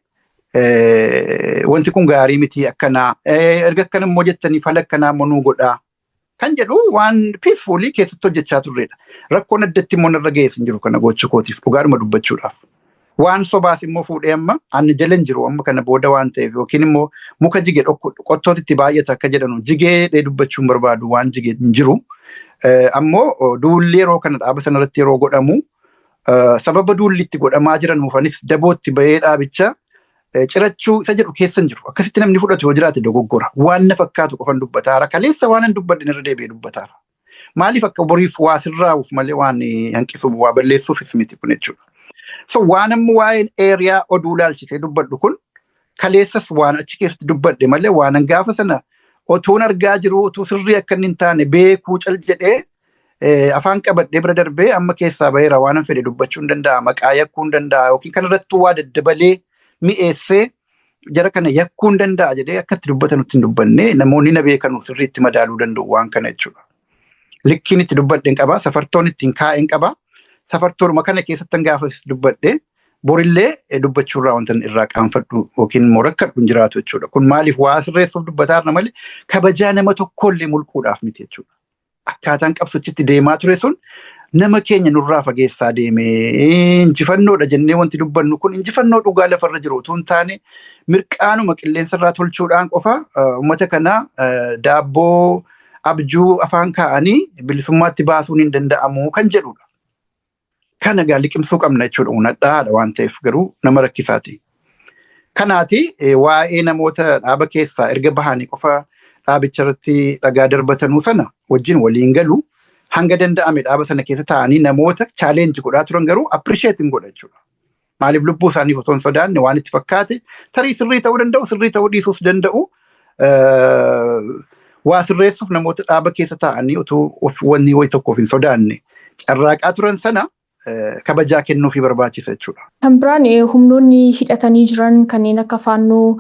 wanti kun gaarii miti akkanaa erga akkana immoo jettanii fala akkanaa immoo nuu godhaa kan jedhu waan peacefully keessatti hojjechaa turredha. Rakkoon addatti immoo narra ga'ees hin jiru kana gochuu kootiif dhugaadhuma dubbachuudhaaf. Waan sobaas immoo fuudhee amma ani jala hin jiru amma kana booda waan ta'eef yookiin immoo muka jige qottootti itti baay'ata akka jedhanu jigee dubbachuun barbaadu waan jige hin jiru. Ammoo duulli yeroo kana dhaaba sanarratti yeroo godhamu sababa duulli itti godhamaa jiran mufanis dabootti bahee dhaabicha cirachuu isa jedhu keessa hin jiru. Akkasitti namni fudhatu yoo jiraate dogoggora. Waan na fakkaatu qofan dubbataara. Kaleessa waan hin dubbadhe irra deebi'ee dubbataara. Maaliif akka boriif waa sirraa'uuf malee waan hanqisuuf waa balleessuufis miti kun jechuudha. So waan amma waa'een area oduu laalchisee dubbadhu kun kaleessas waan achi keessatti dubbadhe malee waan gaafa sana otuun argaa jiru otuu sirrii akka inni hin taane beekuu cal jedhee afaan qabadhee bira darbee amma keessaa baheera waan fedhe dubbachuu hin danda'a maqaa yakkuu hin danda'a yookiin kanarrattuu waa daddabalee mi'eessee jara kana yakkuu hin danda'a jedhee akka itti dubbatan nutti hin dubbanne namoonni na beekanu sirriitti madaaluu danda'u waan kana jechuudha. Likkiin itti dubbadhe hin qaba, safartoon ittiin kaa'e hin qaba. Safartoonuma kana keessatti gaafas dubbadhe borillee dubbachuurraa wanta irraa qaanfadhu yookiin immoo rakkadhu hin jiraatu jechuudha. Kun maaliif waa sirreessuuf dubbataarra malee kabajaa nama tokkollee mulquudhaaf miti jechuudha. Akkaataan qabsochitti deemaa ture sun nama keenya nurraa fageessaa deemee injifannoodha jennee wanti dubbannu kun injifannoo dhugaa lafarra jiru utuu hin taane mirqaanuma qilleensarraa tolchuudhaan qofa uummata kana daabboo abjuu afaan kaa'anii bilisummaatti baasuun hin danda'amu kan jedhudha. Kana gaa liqimsuu qabna jechuudha. Unadhaadha waan ta'eef garuu nama rakkisaati. Kanaati waa'ee namoota dhaaba keessaa erga bahanii qofa dhaabicha irratti dhagaa darbatanuu sana wajjin waliin galu hanga danda'ame dhaaba sana keessa taa'anii namoota challenge godhaa turan garuu appreciate hin godha jechuudha. Maaliif lubbuu isaaniif otoo hin sodaanne waan itti fakkaate tarii sirrii ta'uu danda'u sirrii ta'uu dhiisuus danda'u waa sirreessuuf namoota dhaaba keessa taa'anii utuu wanni wayi tokkoof hin sodaanne carraaqaa turan sana kabajaa kennuufii barbaachisa jechuudha. Kan biraan humnoonni hidhatanii jiran kanneen akka Faannoo,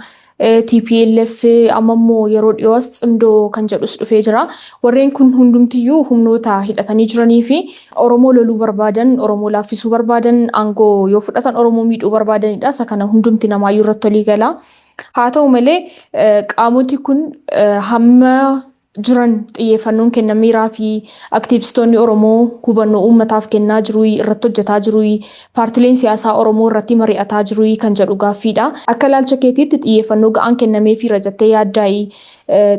TPLF amma immoo yeroo dhiyoos Tsimdoo kan jedhus dhufee jira. Warreen kun hundumtiyyuu humnoota hidhatanii jiranii fi Oromoo loluu barbaadan, Oromoo laaffisuu barbaadan, aangoo yoo fudhatan Oromoo miidhuu barbaadanidha. Isa kana hundumti namaayyuu irratti walii gala. Haa ta'u malee qaamoti kun hamma jiran xiyyeeffannoon kennameeraa fi aktiivistoonni Oromoo hubannoo uummataaf kennaa jiru irratti hojjetaa jiru paartileen siyaasaa Oromoo irratti mari'ataa jiru kan jedhu gaaffiidha. Akka ilaalcha keetiitti xiyyeeffannoo ga'aan kennameefiira jettee yaaddaayi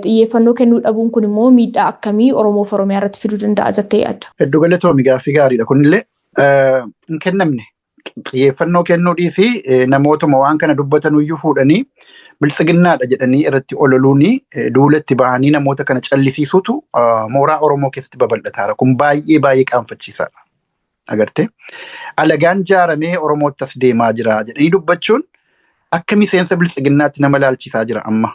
xiyyeeffannoo kennuu dhabuun kun immoo miidhaa akkamii Oromoof Oromiyaa irratti fiduu danda'a jettee yaadda? Hedduu galatoomi gaaffii gaariidha. Kunillee hin kennamne xiyyeeffannoo kennuu dhiisii namootuma waan kana dubbatanuyyuu fuudhanii biltsiginnaadha jedhanii irratti ololuuni duulatti bahanii namoota kana callisiisuutu mooraa Oromoo keessatti babal'ataara. Kun baay'ee baay'ee qaanfachiisaadha. Agartee alagaan jaaramee Oromootti as deemaa jira jedhanii dubbachuun Akka miseensa Biltsiginnaatti nama laalchisaa jira amma.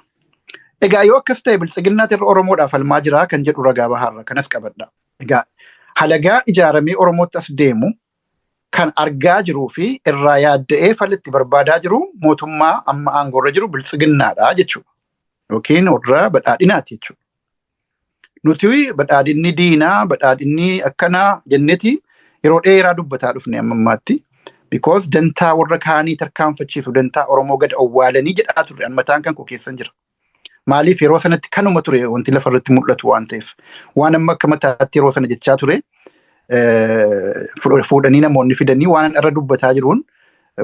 Egaa yoo akkas ta'e, Biltsiginnaatti irra Oromoodhaaf falmaa jira kan jedhu ragaa bahaarra kanas qabadha. Egaa halagaa ijaaramee Oromootti as deemu kan argaa jiruu fi irraa yaadda'ee falitti barbaadaa jiru mootummaa amma aangoorra jiru Biltsiginnaadha jechuudha. Yookiin warra badhaadhinaati jechuudha. Nuti badhaadhinni diinaa, badhaadhinni akkanaa jenneeti yeroo dheeraa dubbataa dhufne amma ammaatti. Because dantaa warra kaanii tarkaanfachiisu, dantaa Oromoo gad owwaalanii jedhaa turre, an mataan kan koo keessan jira. Maaliif, yeroo sanatti kanuma ture wanti lafarratti mul'atu waan ta'eef. Waan amma akka mataatti yeroo sana jechaa ture fuudhanii namoonni fidanii waan irra dubbataa jiruun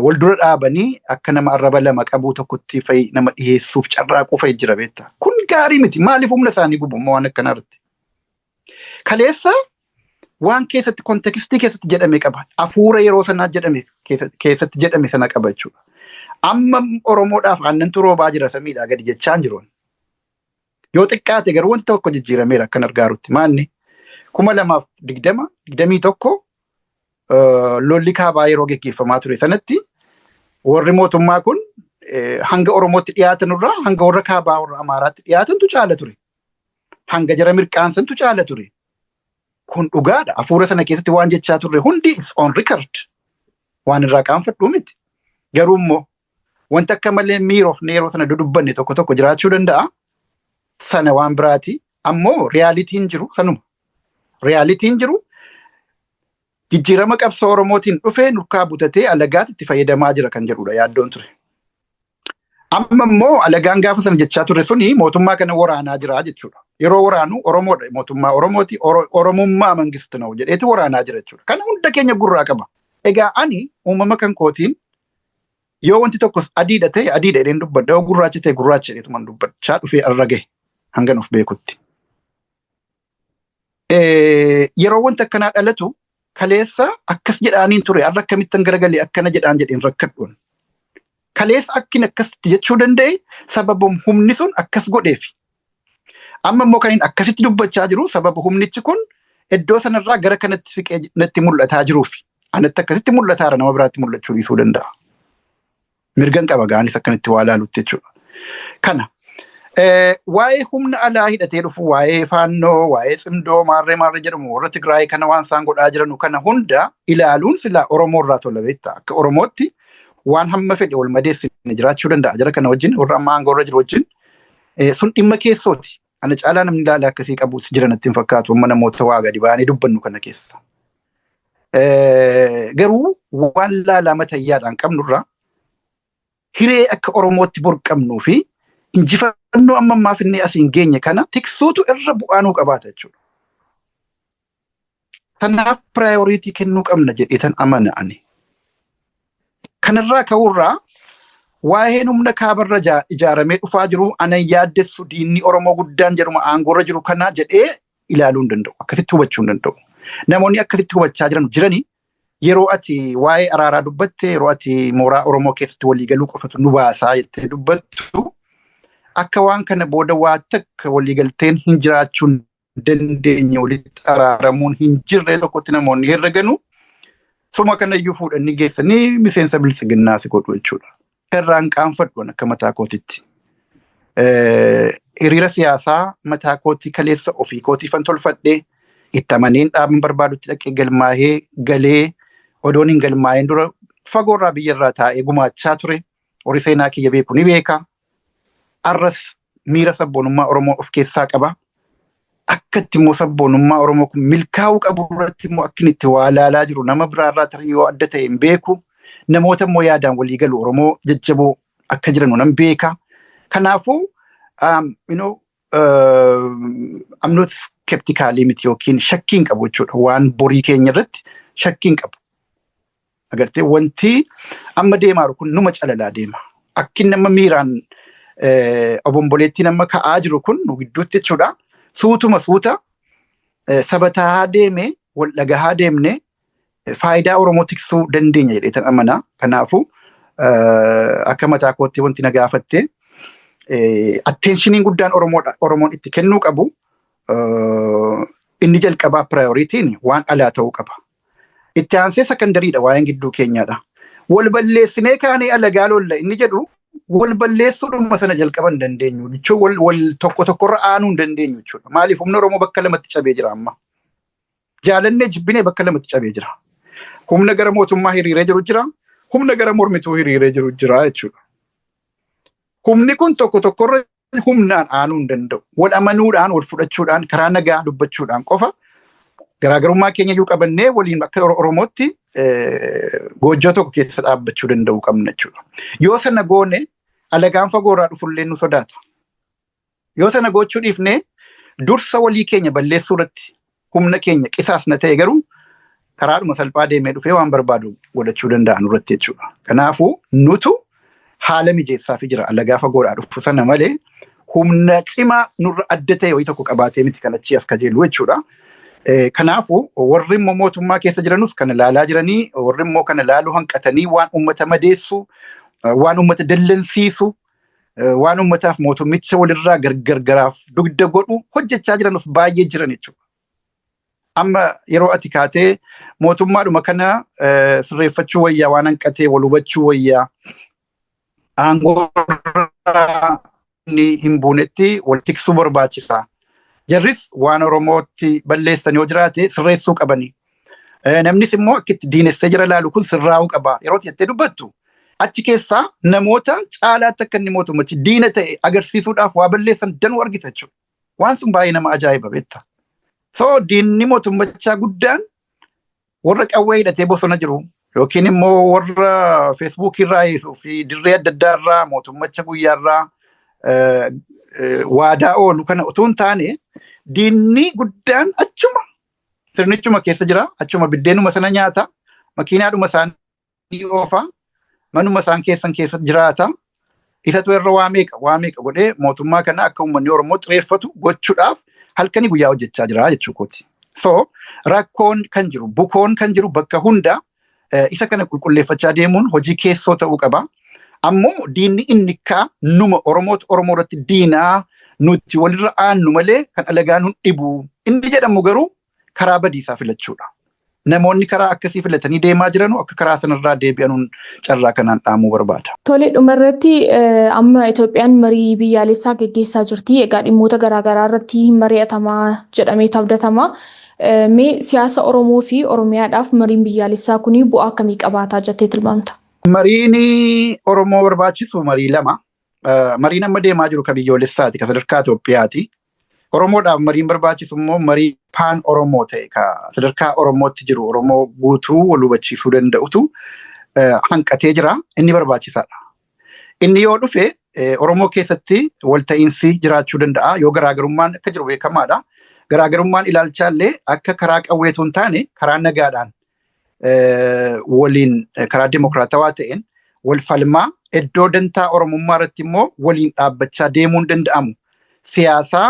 wal dura dhaabanii akka nama arraba lama qabuu tokkotti fa'i nama dhiyeessuuf carraaquu fa'i jira beektaa. Kun gaarii miti. Maaliif humna isaanii gubu waan akkanaa irratti? Kaleessa waan keessatti, context keessatti jedhame qaba. Hafuura yeroo sanaa jedhame keessatti jedhame sana qaba jechuudha. Amma Oromoodhaaf aannantu roobaa jira samiidhaa gadi jechaa hin jiru. Yoo xiqqaate garuu wanti tokko jijjiirameera akkan argaarutti. Maanni, 2020, 21 lolli kaabaa yeroo geggeeffamaa ture sanatti warri mootummaa kun hanga Oromootti dhiyaatan irraa hanga warra kaabaa, warra Amaaraatti dhiyaatantu caala ture. Hanga jara mirqaansantu caala ture. Kun dhugaadha. Hafuura sana keessatti waan jechaa turre hundi is on record. Waan irraa qaanfadhuu miti. Garuu immoo wanta akka malee miirofne yeroo sana dudubbanne tokko tokko jiraachuu danda'a. Sana waan biraati. Ammoo realityn jiru sanuma. Realityn jiru jijjiirama qabsoo Oromootiin dhufee nurkaa butatee alagaatti itti fayyadamaa jira kan jedhudha yaaddoon ture. Amma immoo alagaan gaafa sana jechaa ture suni mootummaa kana waraanaa jira jechuudha. Yeroo waraanu Oromoodha, mootummaa Oromooti, Oromummaa mangistu na'u jedheeti waraanaa jira jechuudha. Kana hunda keenya gurraa qaba. Egaa ani uumama kan kootiin yoo wanti tokkos adiidha ta'e adiidha jedheen dubbadha, yoo gurraacha ta'e gurraacha jedheetuman dubbachaa dhufee arra gahe hanga nuuf beekutti. Yeroo wanti akkanaa dhalatu, kaleessa akkas jedhaaniin ture, har'a akkamittan garagalee akkana jedhaan jedheen rakkadhuun. Kaleessa akkin akkasitti jechuu danda'e sababa humni sun akkas godheef. Amma immoo kan inni akkasitti dubbachaa jiru sababa humnichi kun iddoo sanarraa gara kanatti siqee natti mul'ataa jiruuf. Anatti akkasitti mul'ataara, nama biraatti mul'achuu dhiisuu danda'a. Mirgan qaba ga'anis akkanatti waa ilaalutti jechuudha. Kana waa'ee humna alaa hidhatee dhufu, waa'ee faannoo, waa'ee tsimdoo, maarree maarree jedhamu, warra Tigraay kana waan isaan godhaa jiranu kana hunda ilaaluun silaa Oromoo irraa tola beektaa. Akka Oromootti waan hamma fedhe wal madeessine jiraachuu danda'a. Jara kana wajjin, warra amma aangoo irra jiru wajjin, sun dhimma keessooti. Ana caalaa namni ilaala akkasii qabu jira natti hin fakkaatu amma namoota waa gadi ba'anii dubbannu kana keessa. Garuu waan laalaa matayyaadhaan qabnurraa hiree akka Oromootti borqabnuu fi injifannoo amma ammaaf inni asiin geenye kana tiksuutu irra bu'aa nuu qabaata jechuudha. Sanaaf priority kennuu qabna jedheetan amana ani. Kanarraa ka'uurraa waa'een humna kaabarra ijaaramee dhufaa jiru anan yaaddessu, diinni Oromoo guddaan jedhuma aangoorra jiru kana jedhee ilaaluu hin danda'u. Akkasitti hubachuu hin danda'u. Namoonni akkasitti hubachaa jiran jiranii, yeroo ati waa'ee araaraa dubbatte, yeroo ati mooraa Oromoo keessatti waliigaluu qofatu nu baasaa jettee dubbattu, akka waan kana booda waa takka waliigalteen hin jiraachuu hin dandeenye, walitti araaramuun hin jirre tokkotti namoonni herreganu suma kanayyuu fuudhanii geessanii miseensa Biltsiginnaa si godhu jechuudha. Irraan qaanfadhu akka mataa kootitti. Hiriira siyaasaa mataa kootii kaleessa ofii kootiifan tolfadhee itti amaneen dhaaban barbaadutti dhaqee galmaahee galee, odoon hin galmaa'in dura fagoorraa biyyarraa taa'ee gumaachaa ture. Horii seenaa kiyya beeku ni beeka. Arras miira sabboonummaa Oromoo of keessaa qaba. Akka itti immoo sabboonummaa Oromoo kun milkaa'uu qabu irratti immoo akka inni itti waa ilaalaa jiru nama biraarraa tarii yoo adda ta'e hin beeku. Namoota immoo yaadaan walii galu Oromoo jajjaboo akka jiran nan beeka. Kanaafuu I'm not skeptical miti yookiin shakkii hin qabu jechuudha. Waan borii keenya irratti shakkii hin qabu. Agartee, wanti amma deemaa jiru kun numa calalaa deema. Akki nama miiraan obomboleettiin amma ka'aa jiru kun nu gidduutti jechuudha. Suutuma suuta sabataa deeme, wal dhagahaa deemne faayidaa Oromoo tiksuu dandeenya jedheetan amana. Kanaafuu akka mataa kootti wanti na gaafatte, attentioniin guddaan Oromoon itti kennuu qabu inni jalqabaa priorityn waan alaa ta'uu qaba. Itti aansee secondarydha, waa'een gidduu keenyaadha. Wal balleessinee kaanee alagaa lolla inni jedhu Wal balleessuudhuma sana jalqaba hin dandeenyu. Jechuun wal tokko tokkorra aanuu hin dandeenyu jechuudha. Maaliif humna Oromoo bakka lamatti cabee jira amma. Jaalannee jibbinee bakka lamatti cabee jira. Humna gara mootummaa hiriiree jiru jira. Humna gara mormituu hiriiree jiru jira jechuudha. Humni kun tokko tokkorra humnaan aanuu hin danda'u. Wal amanuudhaan, wal fudhachuudhaan, karaa nagaa dubbachuudhaan qofa garaagarummaa keenya iyyuu qabannee waliin akka Oromootti goojjoo tokko keessa dhaabbachuu danda'uu qabna jechuudha. Yoo sana goone alagaan fagoorraa dhufullee nu sodaata. Yoo sana gochuu dhiifnee dursa walii keenya balleessuu irratti humna keenya qisaasna ta'e garuu karaadhuma salphaa deemee dhufee waan barbaadu godhachuu danda'an irratti jechuudha. Kanaafuu nutu haala mijeessaafii jira alagaa fagoodhaa dhufu sana malee humna cimaa nurra adda ta'e wayii tokko qabaatee miti kan achii as kajeelu jechuudha. Kanaafuu warri immoo mootummaa keessa jiranus kana ilaalaa jiranii, warri immoo kana ilaaluu hanqatanii waan uummata madeessu, waan uummata dallansiisu, waan uummataaf mootummicha walirraa gargaraaf dugda godhu hojjechaa jiranus baay'ee jiran jechuudha. Amma yeroo ati kaatee mootummaadhuma kana sirreeffachuu wayyaa, waan hanqatee wal hubachuu wayyaa, aangoo hin buunetti wal tiksuu barbaachisa. Jarris waan Oromootti balleessan yoo jiraate sirreessuu qabani. Namnis immoo akka itti diinessee jira laalu kun sirraa'uu qaba. Yeroo jettee dubbattu achi keessaa namoota caalaatti akka inni mootummachi diina ta'e agarsiisuudhaaf waa balleessan danuu argita jechuudha. Waan sun baay'ee nama ajaa'iba beekta. So diinni mootummachaa guddaan warra qawwee hidhatee bosona jiru yookiin immoo warra feesbuukii irraa fi dirree adda addaa irraa mootummacha guyyaarraa waadaa oolu kana utuu hin taane diinni guddaan achuma sirnichuma keessa jira, achuma biddeenuma sana nyaata, makiinaadhuma isaanii oofa, manuma isaan keessan keessa jiraata. Isatu irra waa meeqa godhee mootummaa kana akka uummanni Oromoo xireeffatu gochuudhaaf halkanii guyyaa hojjechaa jira jechuu kooti. So rakkoon kan jiru, bukoon kan jiru bakka hunda isa kana qulqulleeffachaa deemuun hojii keessoo ta'uu qaba. Ammoo diinni inni kaa numa Oromootu Oromoo irratti diinaa nuti walirra aannu malee kan alagaan hun dhibu. Inni jedhamu garuu karaa badiisaa filachuudha. Namoonni karaa akkasii filatanii deemaa jiranu akka karaa sanarraa deebi'anuun carraa kanaan dhaamuu barbaada. Tole, dhumarratti amma Itoophiyaan marii biyyaalessaa geggeessaa jirti. Egaa dhimmoota garaagaraa irratti mari'atamaa jedhamee abdatama. Mee siyaasa Oromoo fi Oromiyaadhaaf mariin biyyaalessaa kun bu'aa akkamii qabaataa jettee tilmaamta? Mariin Oromoo barbaachisu marii lama. Mariin amma deemaa jiru kan biyyoolessaati, kan sadarkaa Itoophiyaati. Oromoodhaaf mariin barbaachisu immoo marii paan Oromoo ta'e kan sadarkaa Oromootti jiru Oromoo guutuu wal hubachiisuu danda'utu hanqatee jira. Inni barbaachisaadha. Inni yoo dhufe Oromoo keessatti walta'iinsi jiraachuu danda'a. Yoo garaagarummaan akka jiru beekamaadha. Garaagarummaan ilaalchaallee akka karaa qawweetu hin taane karaa nagaadhaan waliin karaa dimokiraatawaa ta'een wal falmaa iddoo dantaa Oromummaa irratti immoo waliin dhaabbachaa deemuun danda'amu. Siyaasaa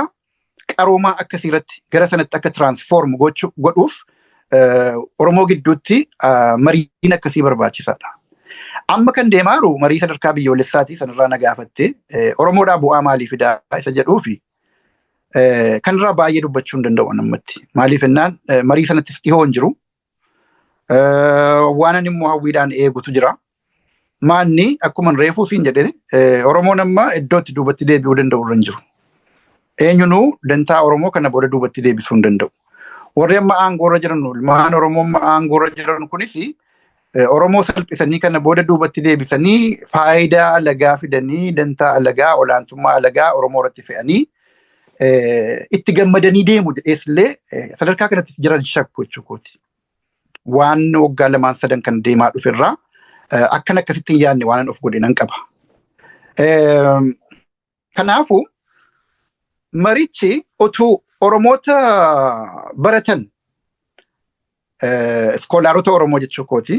qaroomaa akkasii irratti gara sanatti akka tiraansfoorm godhuuf Oromoo gidduutti mariin akkasii barbaachisaadha. Amma kan deemaa jiru marii sadarkaa biyyoolessaatii sanarraa na gaafatte Oromoodhaa bu'aa maalii fidaa isa jedhuufi kanarraa baay'ee dubbachuu hin danda'u ammatti. Maaliif jennaan marii sanattis dhihoo hin jiru. Waan ani immoo hawwiidhaan eegutu jira. Maanni akkuma reefuu siin jedhe Oromoon amma iddoo itti duubatti deebi'uu danda'u irra hin jiru. Eenyunuu dantaa Oromoo kana booda duubatti deebisuu hin danda'u. Warri amma aangoorra jiran, ilmaan Oromoo amma aangoorra jiran kunis Oromoo salphisanii kana booda duubatti deebisanii faayidaa alagaa fidanii dantaa alagaa olaantummaa alagaa Oromoo irratti fe'anii itti gammadanii deemu jedhees illee sadarkaa kanatti jiran shakku jechuukooti. Waan waggaa lamaan sadan kan deemaa dhuferraa akkan akkasitti hin yaadne waan of godhe nan qaba. Kanaafuu marichi utuu Oromoota baratan iskoolaarota Oromoo jechuu kooti.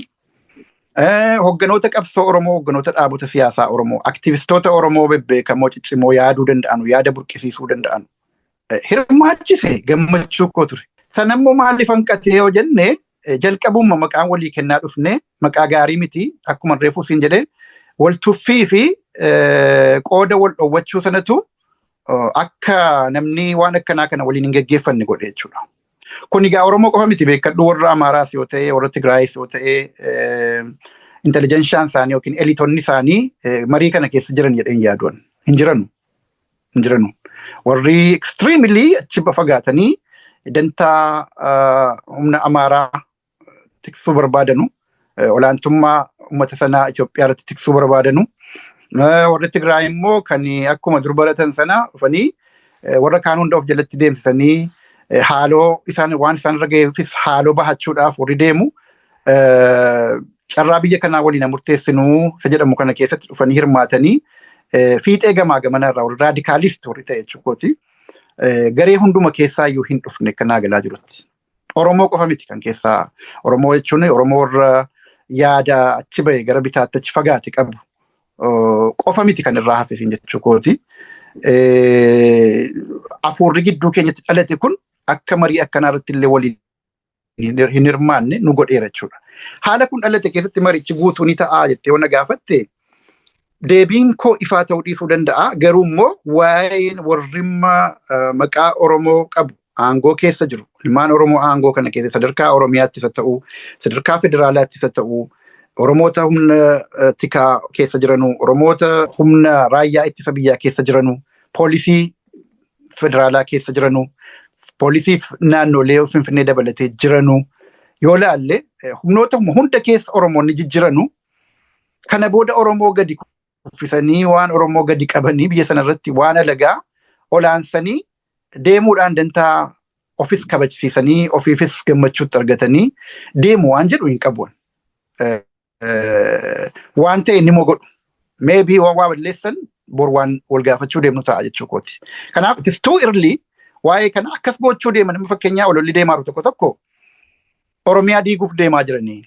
Hogganoota qabsoo Oromoo, hogganoota dhaabota siyaasaa Oromoo, aktivistoota Oromoo bebbeekamoo ciccimoo yaaduu danda'anu, yaada burqisiisuu danda'anu. Hirmaachise gammachuu koo ture. Sanammoo maaliif hanqatee yoo jenne jalqabuma maqaan walii kennaa dhufne maqaa gaarii miti akkuma reefuu siin jedhee wal tuffii fi qooda wal dhoowwachuu sanatu akka namni waan akkanaa kana waliin hin geggeeffanne godhe jechuudha. Kun egaa Oromoo qofa miti beekadhu, warra Amaaraas yoo ta'e, warra Tigraayis yoo ta'e, Intelligentsiyaan isaanii yookiin elitoonni isaanii marii kana keessa jiran jedheen yaaduun hin jiranu. Hin jiranu. Warri extremely achi fagaatanii dantaa humna Amaaraa tiksuu barbaadanu, olaantummaa uummata sanaa Itoophiyaa irratti tiksuu barbaadanu. Warri Tigraay immoo kan akkuma dur baratan sana dhufanii warra kaan hunda of jalatti deemsisanii haaloo isaan waan isaan irra ga'eefis haaloo bahachuudhaaf warri deemu, carraa biyya kanaa waliin murteessinuu isa jedhamu kana keessatti dhufanii hirmaatanii fiixee gamaa gamana irraa warri radicalist warri ta'e jechuukooti. Garee hunduma keessaa iyyuu hin dhufne kanaa galaa jirutti. Oromoo qofa miti kan keessaa. Oromoo jechuun Oromoo warra yaada achi bahe, gara bitaatti achi fagaate qabu qofa miti kan irraa hafe jechuu kooti. Afuurri gidduu keenyatti dhalate kun akka marii akkanaa irratti illee waliin hin hirmaanne nu godheera jechuudha. Haala kun dhalate keessatti marichi guutuu ni ta'a jettee waan gaafatte, deebiin koo ifaa ta'uu dhiisuu danda'a. Garuu immoo waa'een warrimma maqaa Oromoo qabu aangoo keessa jiru, ilmaan Oromoo aangoo kana keessa sadarkaa Oromiyaattis haa ta'u, sadarkaa federaalaattis haa ta'u, Oromoota humna tikaa keessa jiranu, Oromoota humna raayyaa ittisa biyyaa keessa jiranu, poolisii federaalaa keessa jiranu, poolisii naannolee Finfinnee dabalatee jiranu yoo laalle, humnoota hunda keessa Oromoonni jijjiranu kana booda Oromoo gadi kuffisanii, waan Oromoo gadi qabanii, biyya sana irratti waan alagaa olaansanii deemuudhaan dantaa ofis kabajsiisanii ofiifis gammachuutti argatanii deemu waan jedhu hin qabu. Waan ta'e ni godhu. Maybe waan waa balleessan bor waan wal gaafachuu deemnu ta'a jechuu kooti. Kanaaf it is too early waa'ee kana akkas gochuu deeman. Amma fakkeenyaa ololli deemaa jiru tokko tokko Oromiyaa diiguuf deemaa jiranii.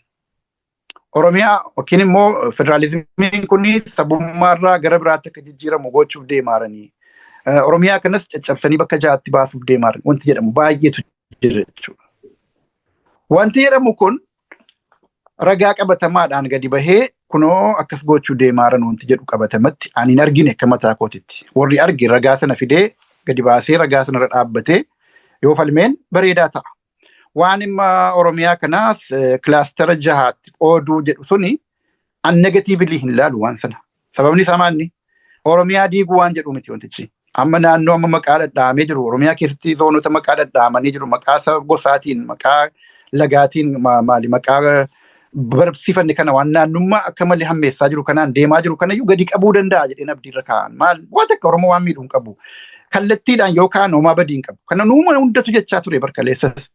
Oromiyaa yookiin immoo federaalizimiin kun sabummaarraa gara biraatti akka jijjiiramu gochuuf deemaa jiranii. Oromiyaa kanas caccabsanii bakka ja'aatti baasuuf deemaa jiran wanti jedhamu baay'eetu jira jechuudha. Wanti jedhamu kun ragaa qabatamaadhaan gadi bahee kunoo akkas gochuu deemaa jiran wanti jedhu qabatamatti ani hin argine akka mataa kootitti. Warri arge ragaa sana fidee gadi baasee ragaa sanarra dhaabbatee yoo falmeen bareedaa ta'a. Waan dhimma Oromiyaa kanaas cluster jahaatti qooduu jedhu suni an negatively hin laalu waan sana. Sababni isaa maalni? Oromiyaa diiguu waan jedhu miti wantichi. Amma naannoo amma maqaa dhadhaamee jiru, Oromiyaa keessatti zoonota maqaa dhadhaamanii jiru, maqaa saba gosaatiin, maqaa lagaatiin, maali, maqaa barsiifanne kana, waan naannummaa akka malee hammeessaa jiru kanaan deemaa jiru kanayyuu gadi qabuu danda'a jedheen abdiirra kaa'an. Maal, waan takka Oromoo waan miidhuu hin qabu. Kallattiidhaan yookaan homaa badii hin qabu. Kana nuuma hundatu jechaa ture barkaleessas.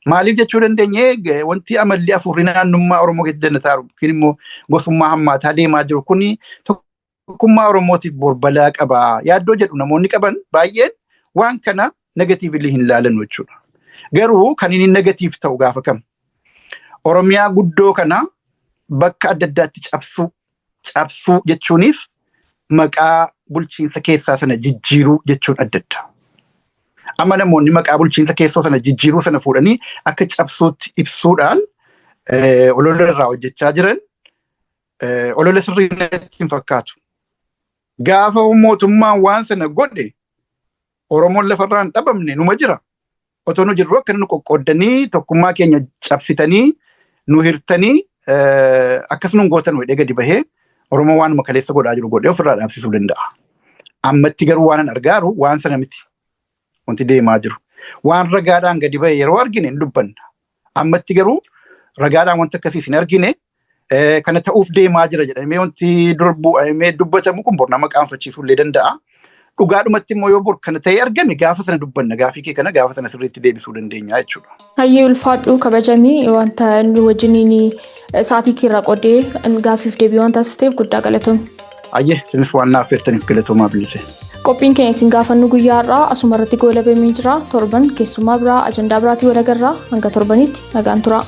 Maaliif jechuu dandeenye? Wanti amalli afuurri naannummaa Oromoo keessa jannataa yookiin immoo gosummaa hammaataa deemaa jiru kuni tokkummaa Oromootiif borbalaa qaba. Yaaddoo jedhu namoonni qaban baay'een waan kana negatively hin laalan jechuudha. Garuu kan inni negative ta'u gaafa kam? Oromiyaa guddoo kana bakka adda addaatti cabsuu jechuunis maqaa bulchiinsa keessaa sana jijjiiruu jechuun adda adda. Amma namoonni maqaa bulchiinsa keessoo sana jijjiiruu sana fuudhanii akka cabsuutti ibsuudhaan olola irraa hojjechaa jiran olola sirrii natti hin fakkaatu. Gaafa mootummaan waan sana godhe Oromoon lafarraa hin dhabamne, numa jira. Otoo nu jirru akka nu qoqqooddanii, tokkummaa keenya cabsitanii, nu hirtanii, akkas nun gootan jedhee gadi bahee Oromoo waanuma kaleessa godhaa jiru godhee ofirraa dhaabsisuu danda'a. Ammatti garuu waan an argaaru waan sana miti wanti deemaa jiru. Waan ragaadhaan gadi bahe yeroo argine hin dubbanna. Ammatti garuu ragaadhaan wanta akkasiis hin argine. Kana ta'uuf deemaa jira jedhamee wanti dur bu'amee dubbatamu kun bor nama qaanfachiisuu illee danda'a. Dhugaadhumatti immoo yoo bor kana ta'ee argame gaafa sana dubbanna, gaafii kee kana gaafa sana sirriitti deebisuu dandeenya jechuudha. Hayyee, ulfaadhu, kabajamii. Wanta nu wajjiniin sa'aatii keerraa qoodee gaaffiif deebii waan taasisteef guddaa galatoomi. Hayyee, isinis waan naaf affeertaniif galatoomaa, bilise. Qophiin keenya isin gaafannu guyyaa har'aa asuma irratti goolabamee jira. Torban keessummaa biraa, ajandaa biraatii wal agarraa. Hanga torbanitti nagaan tura.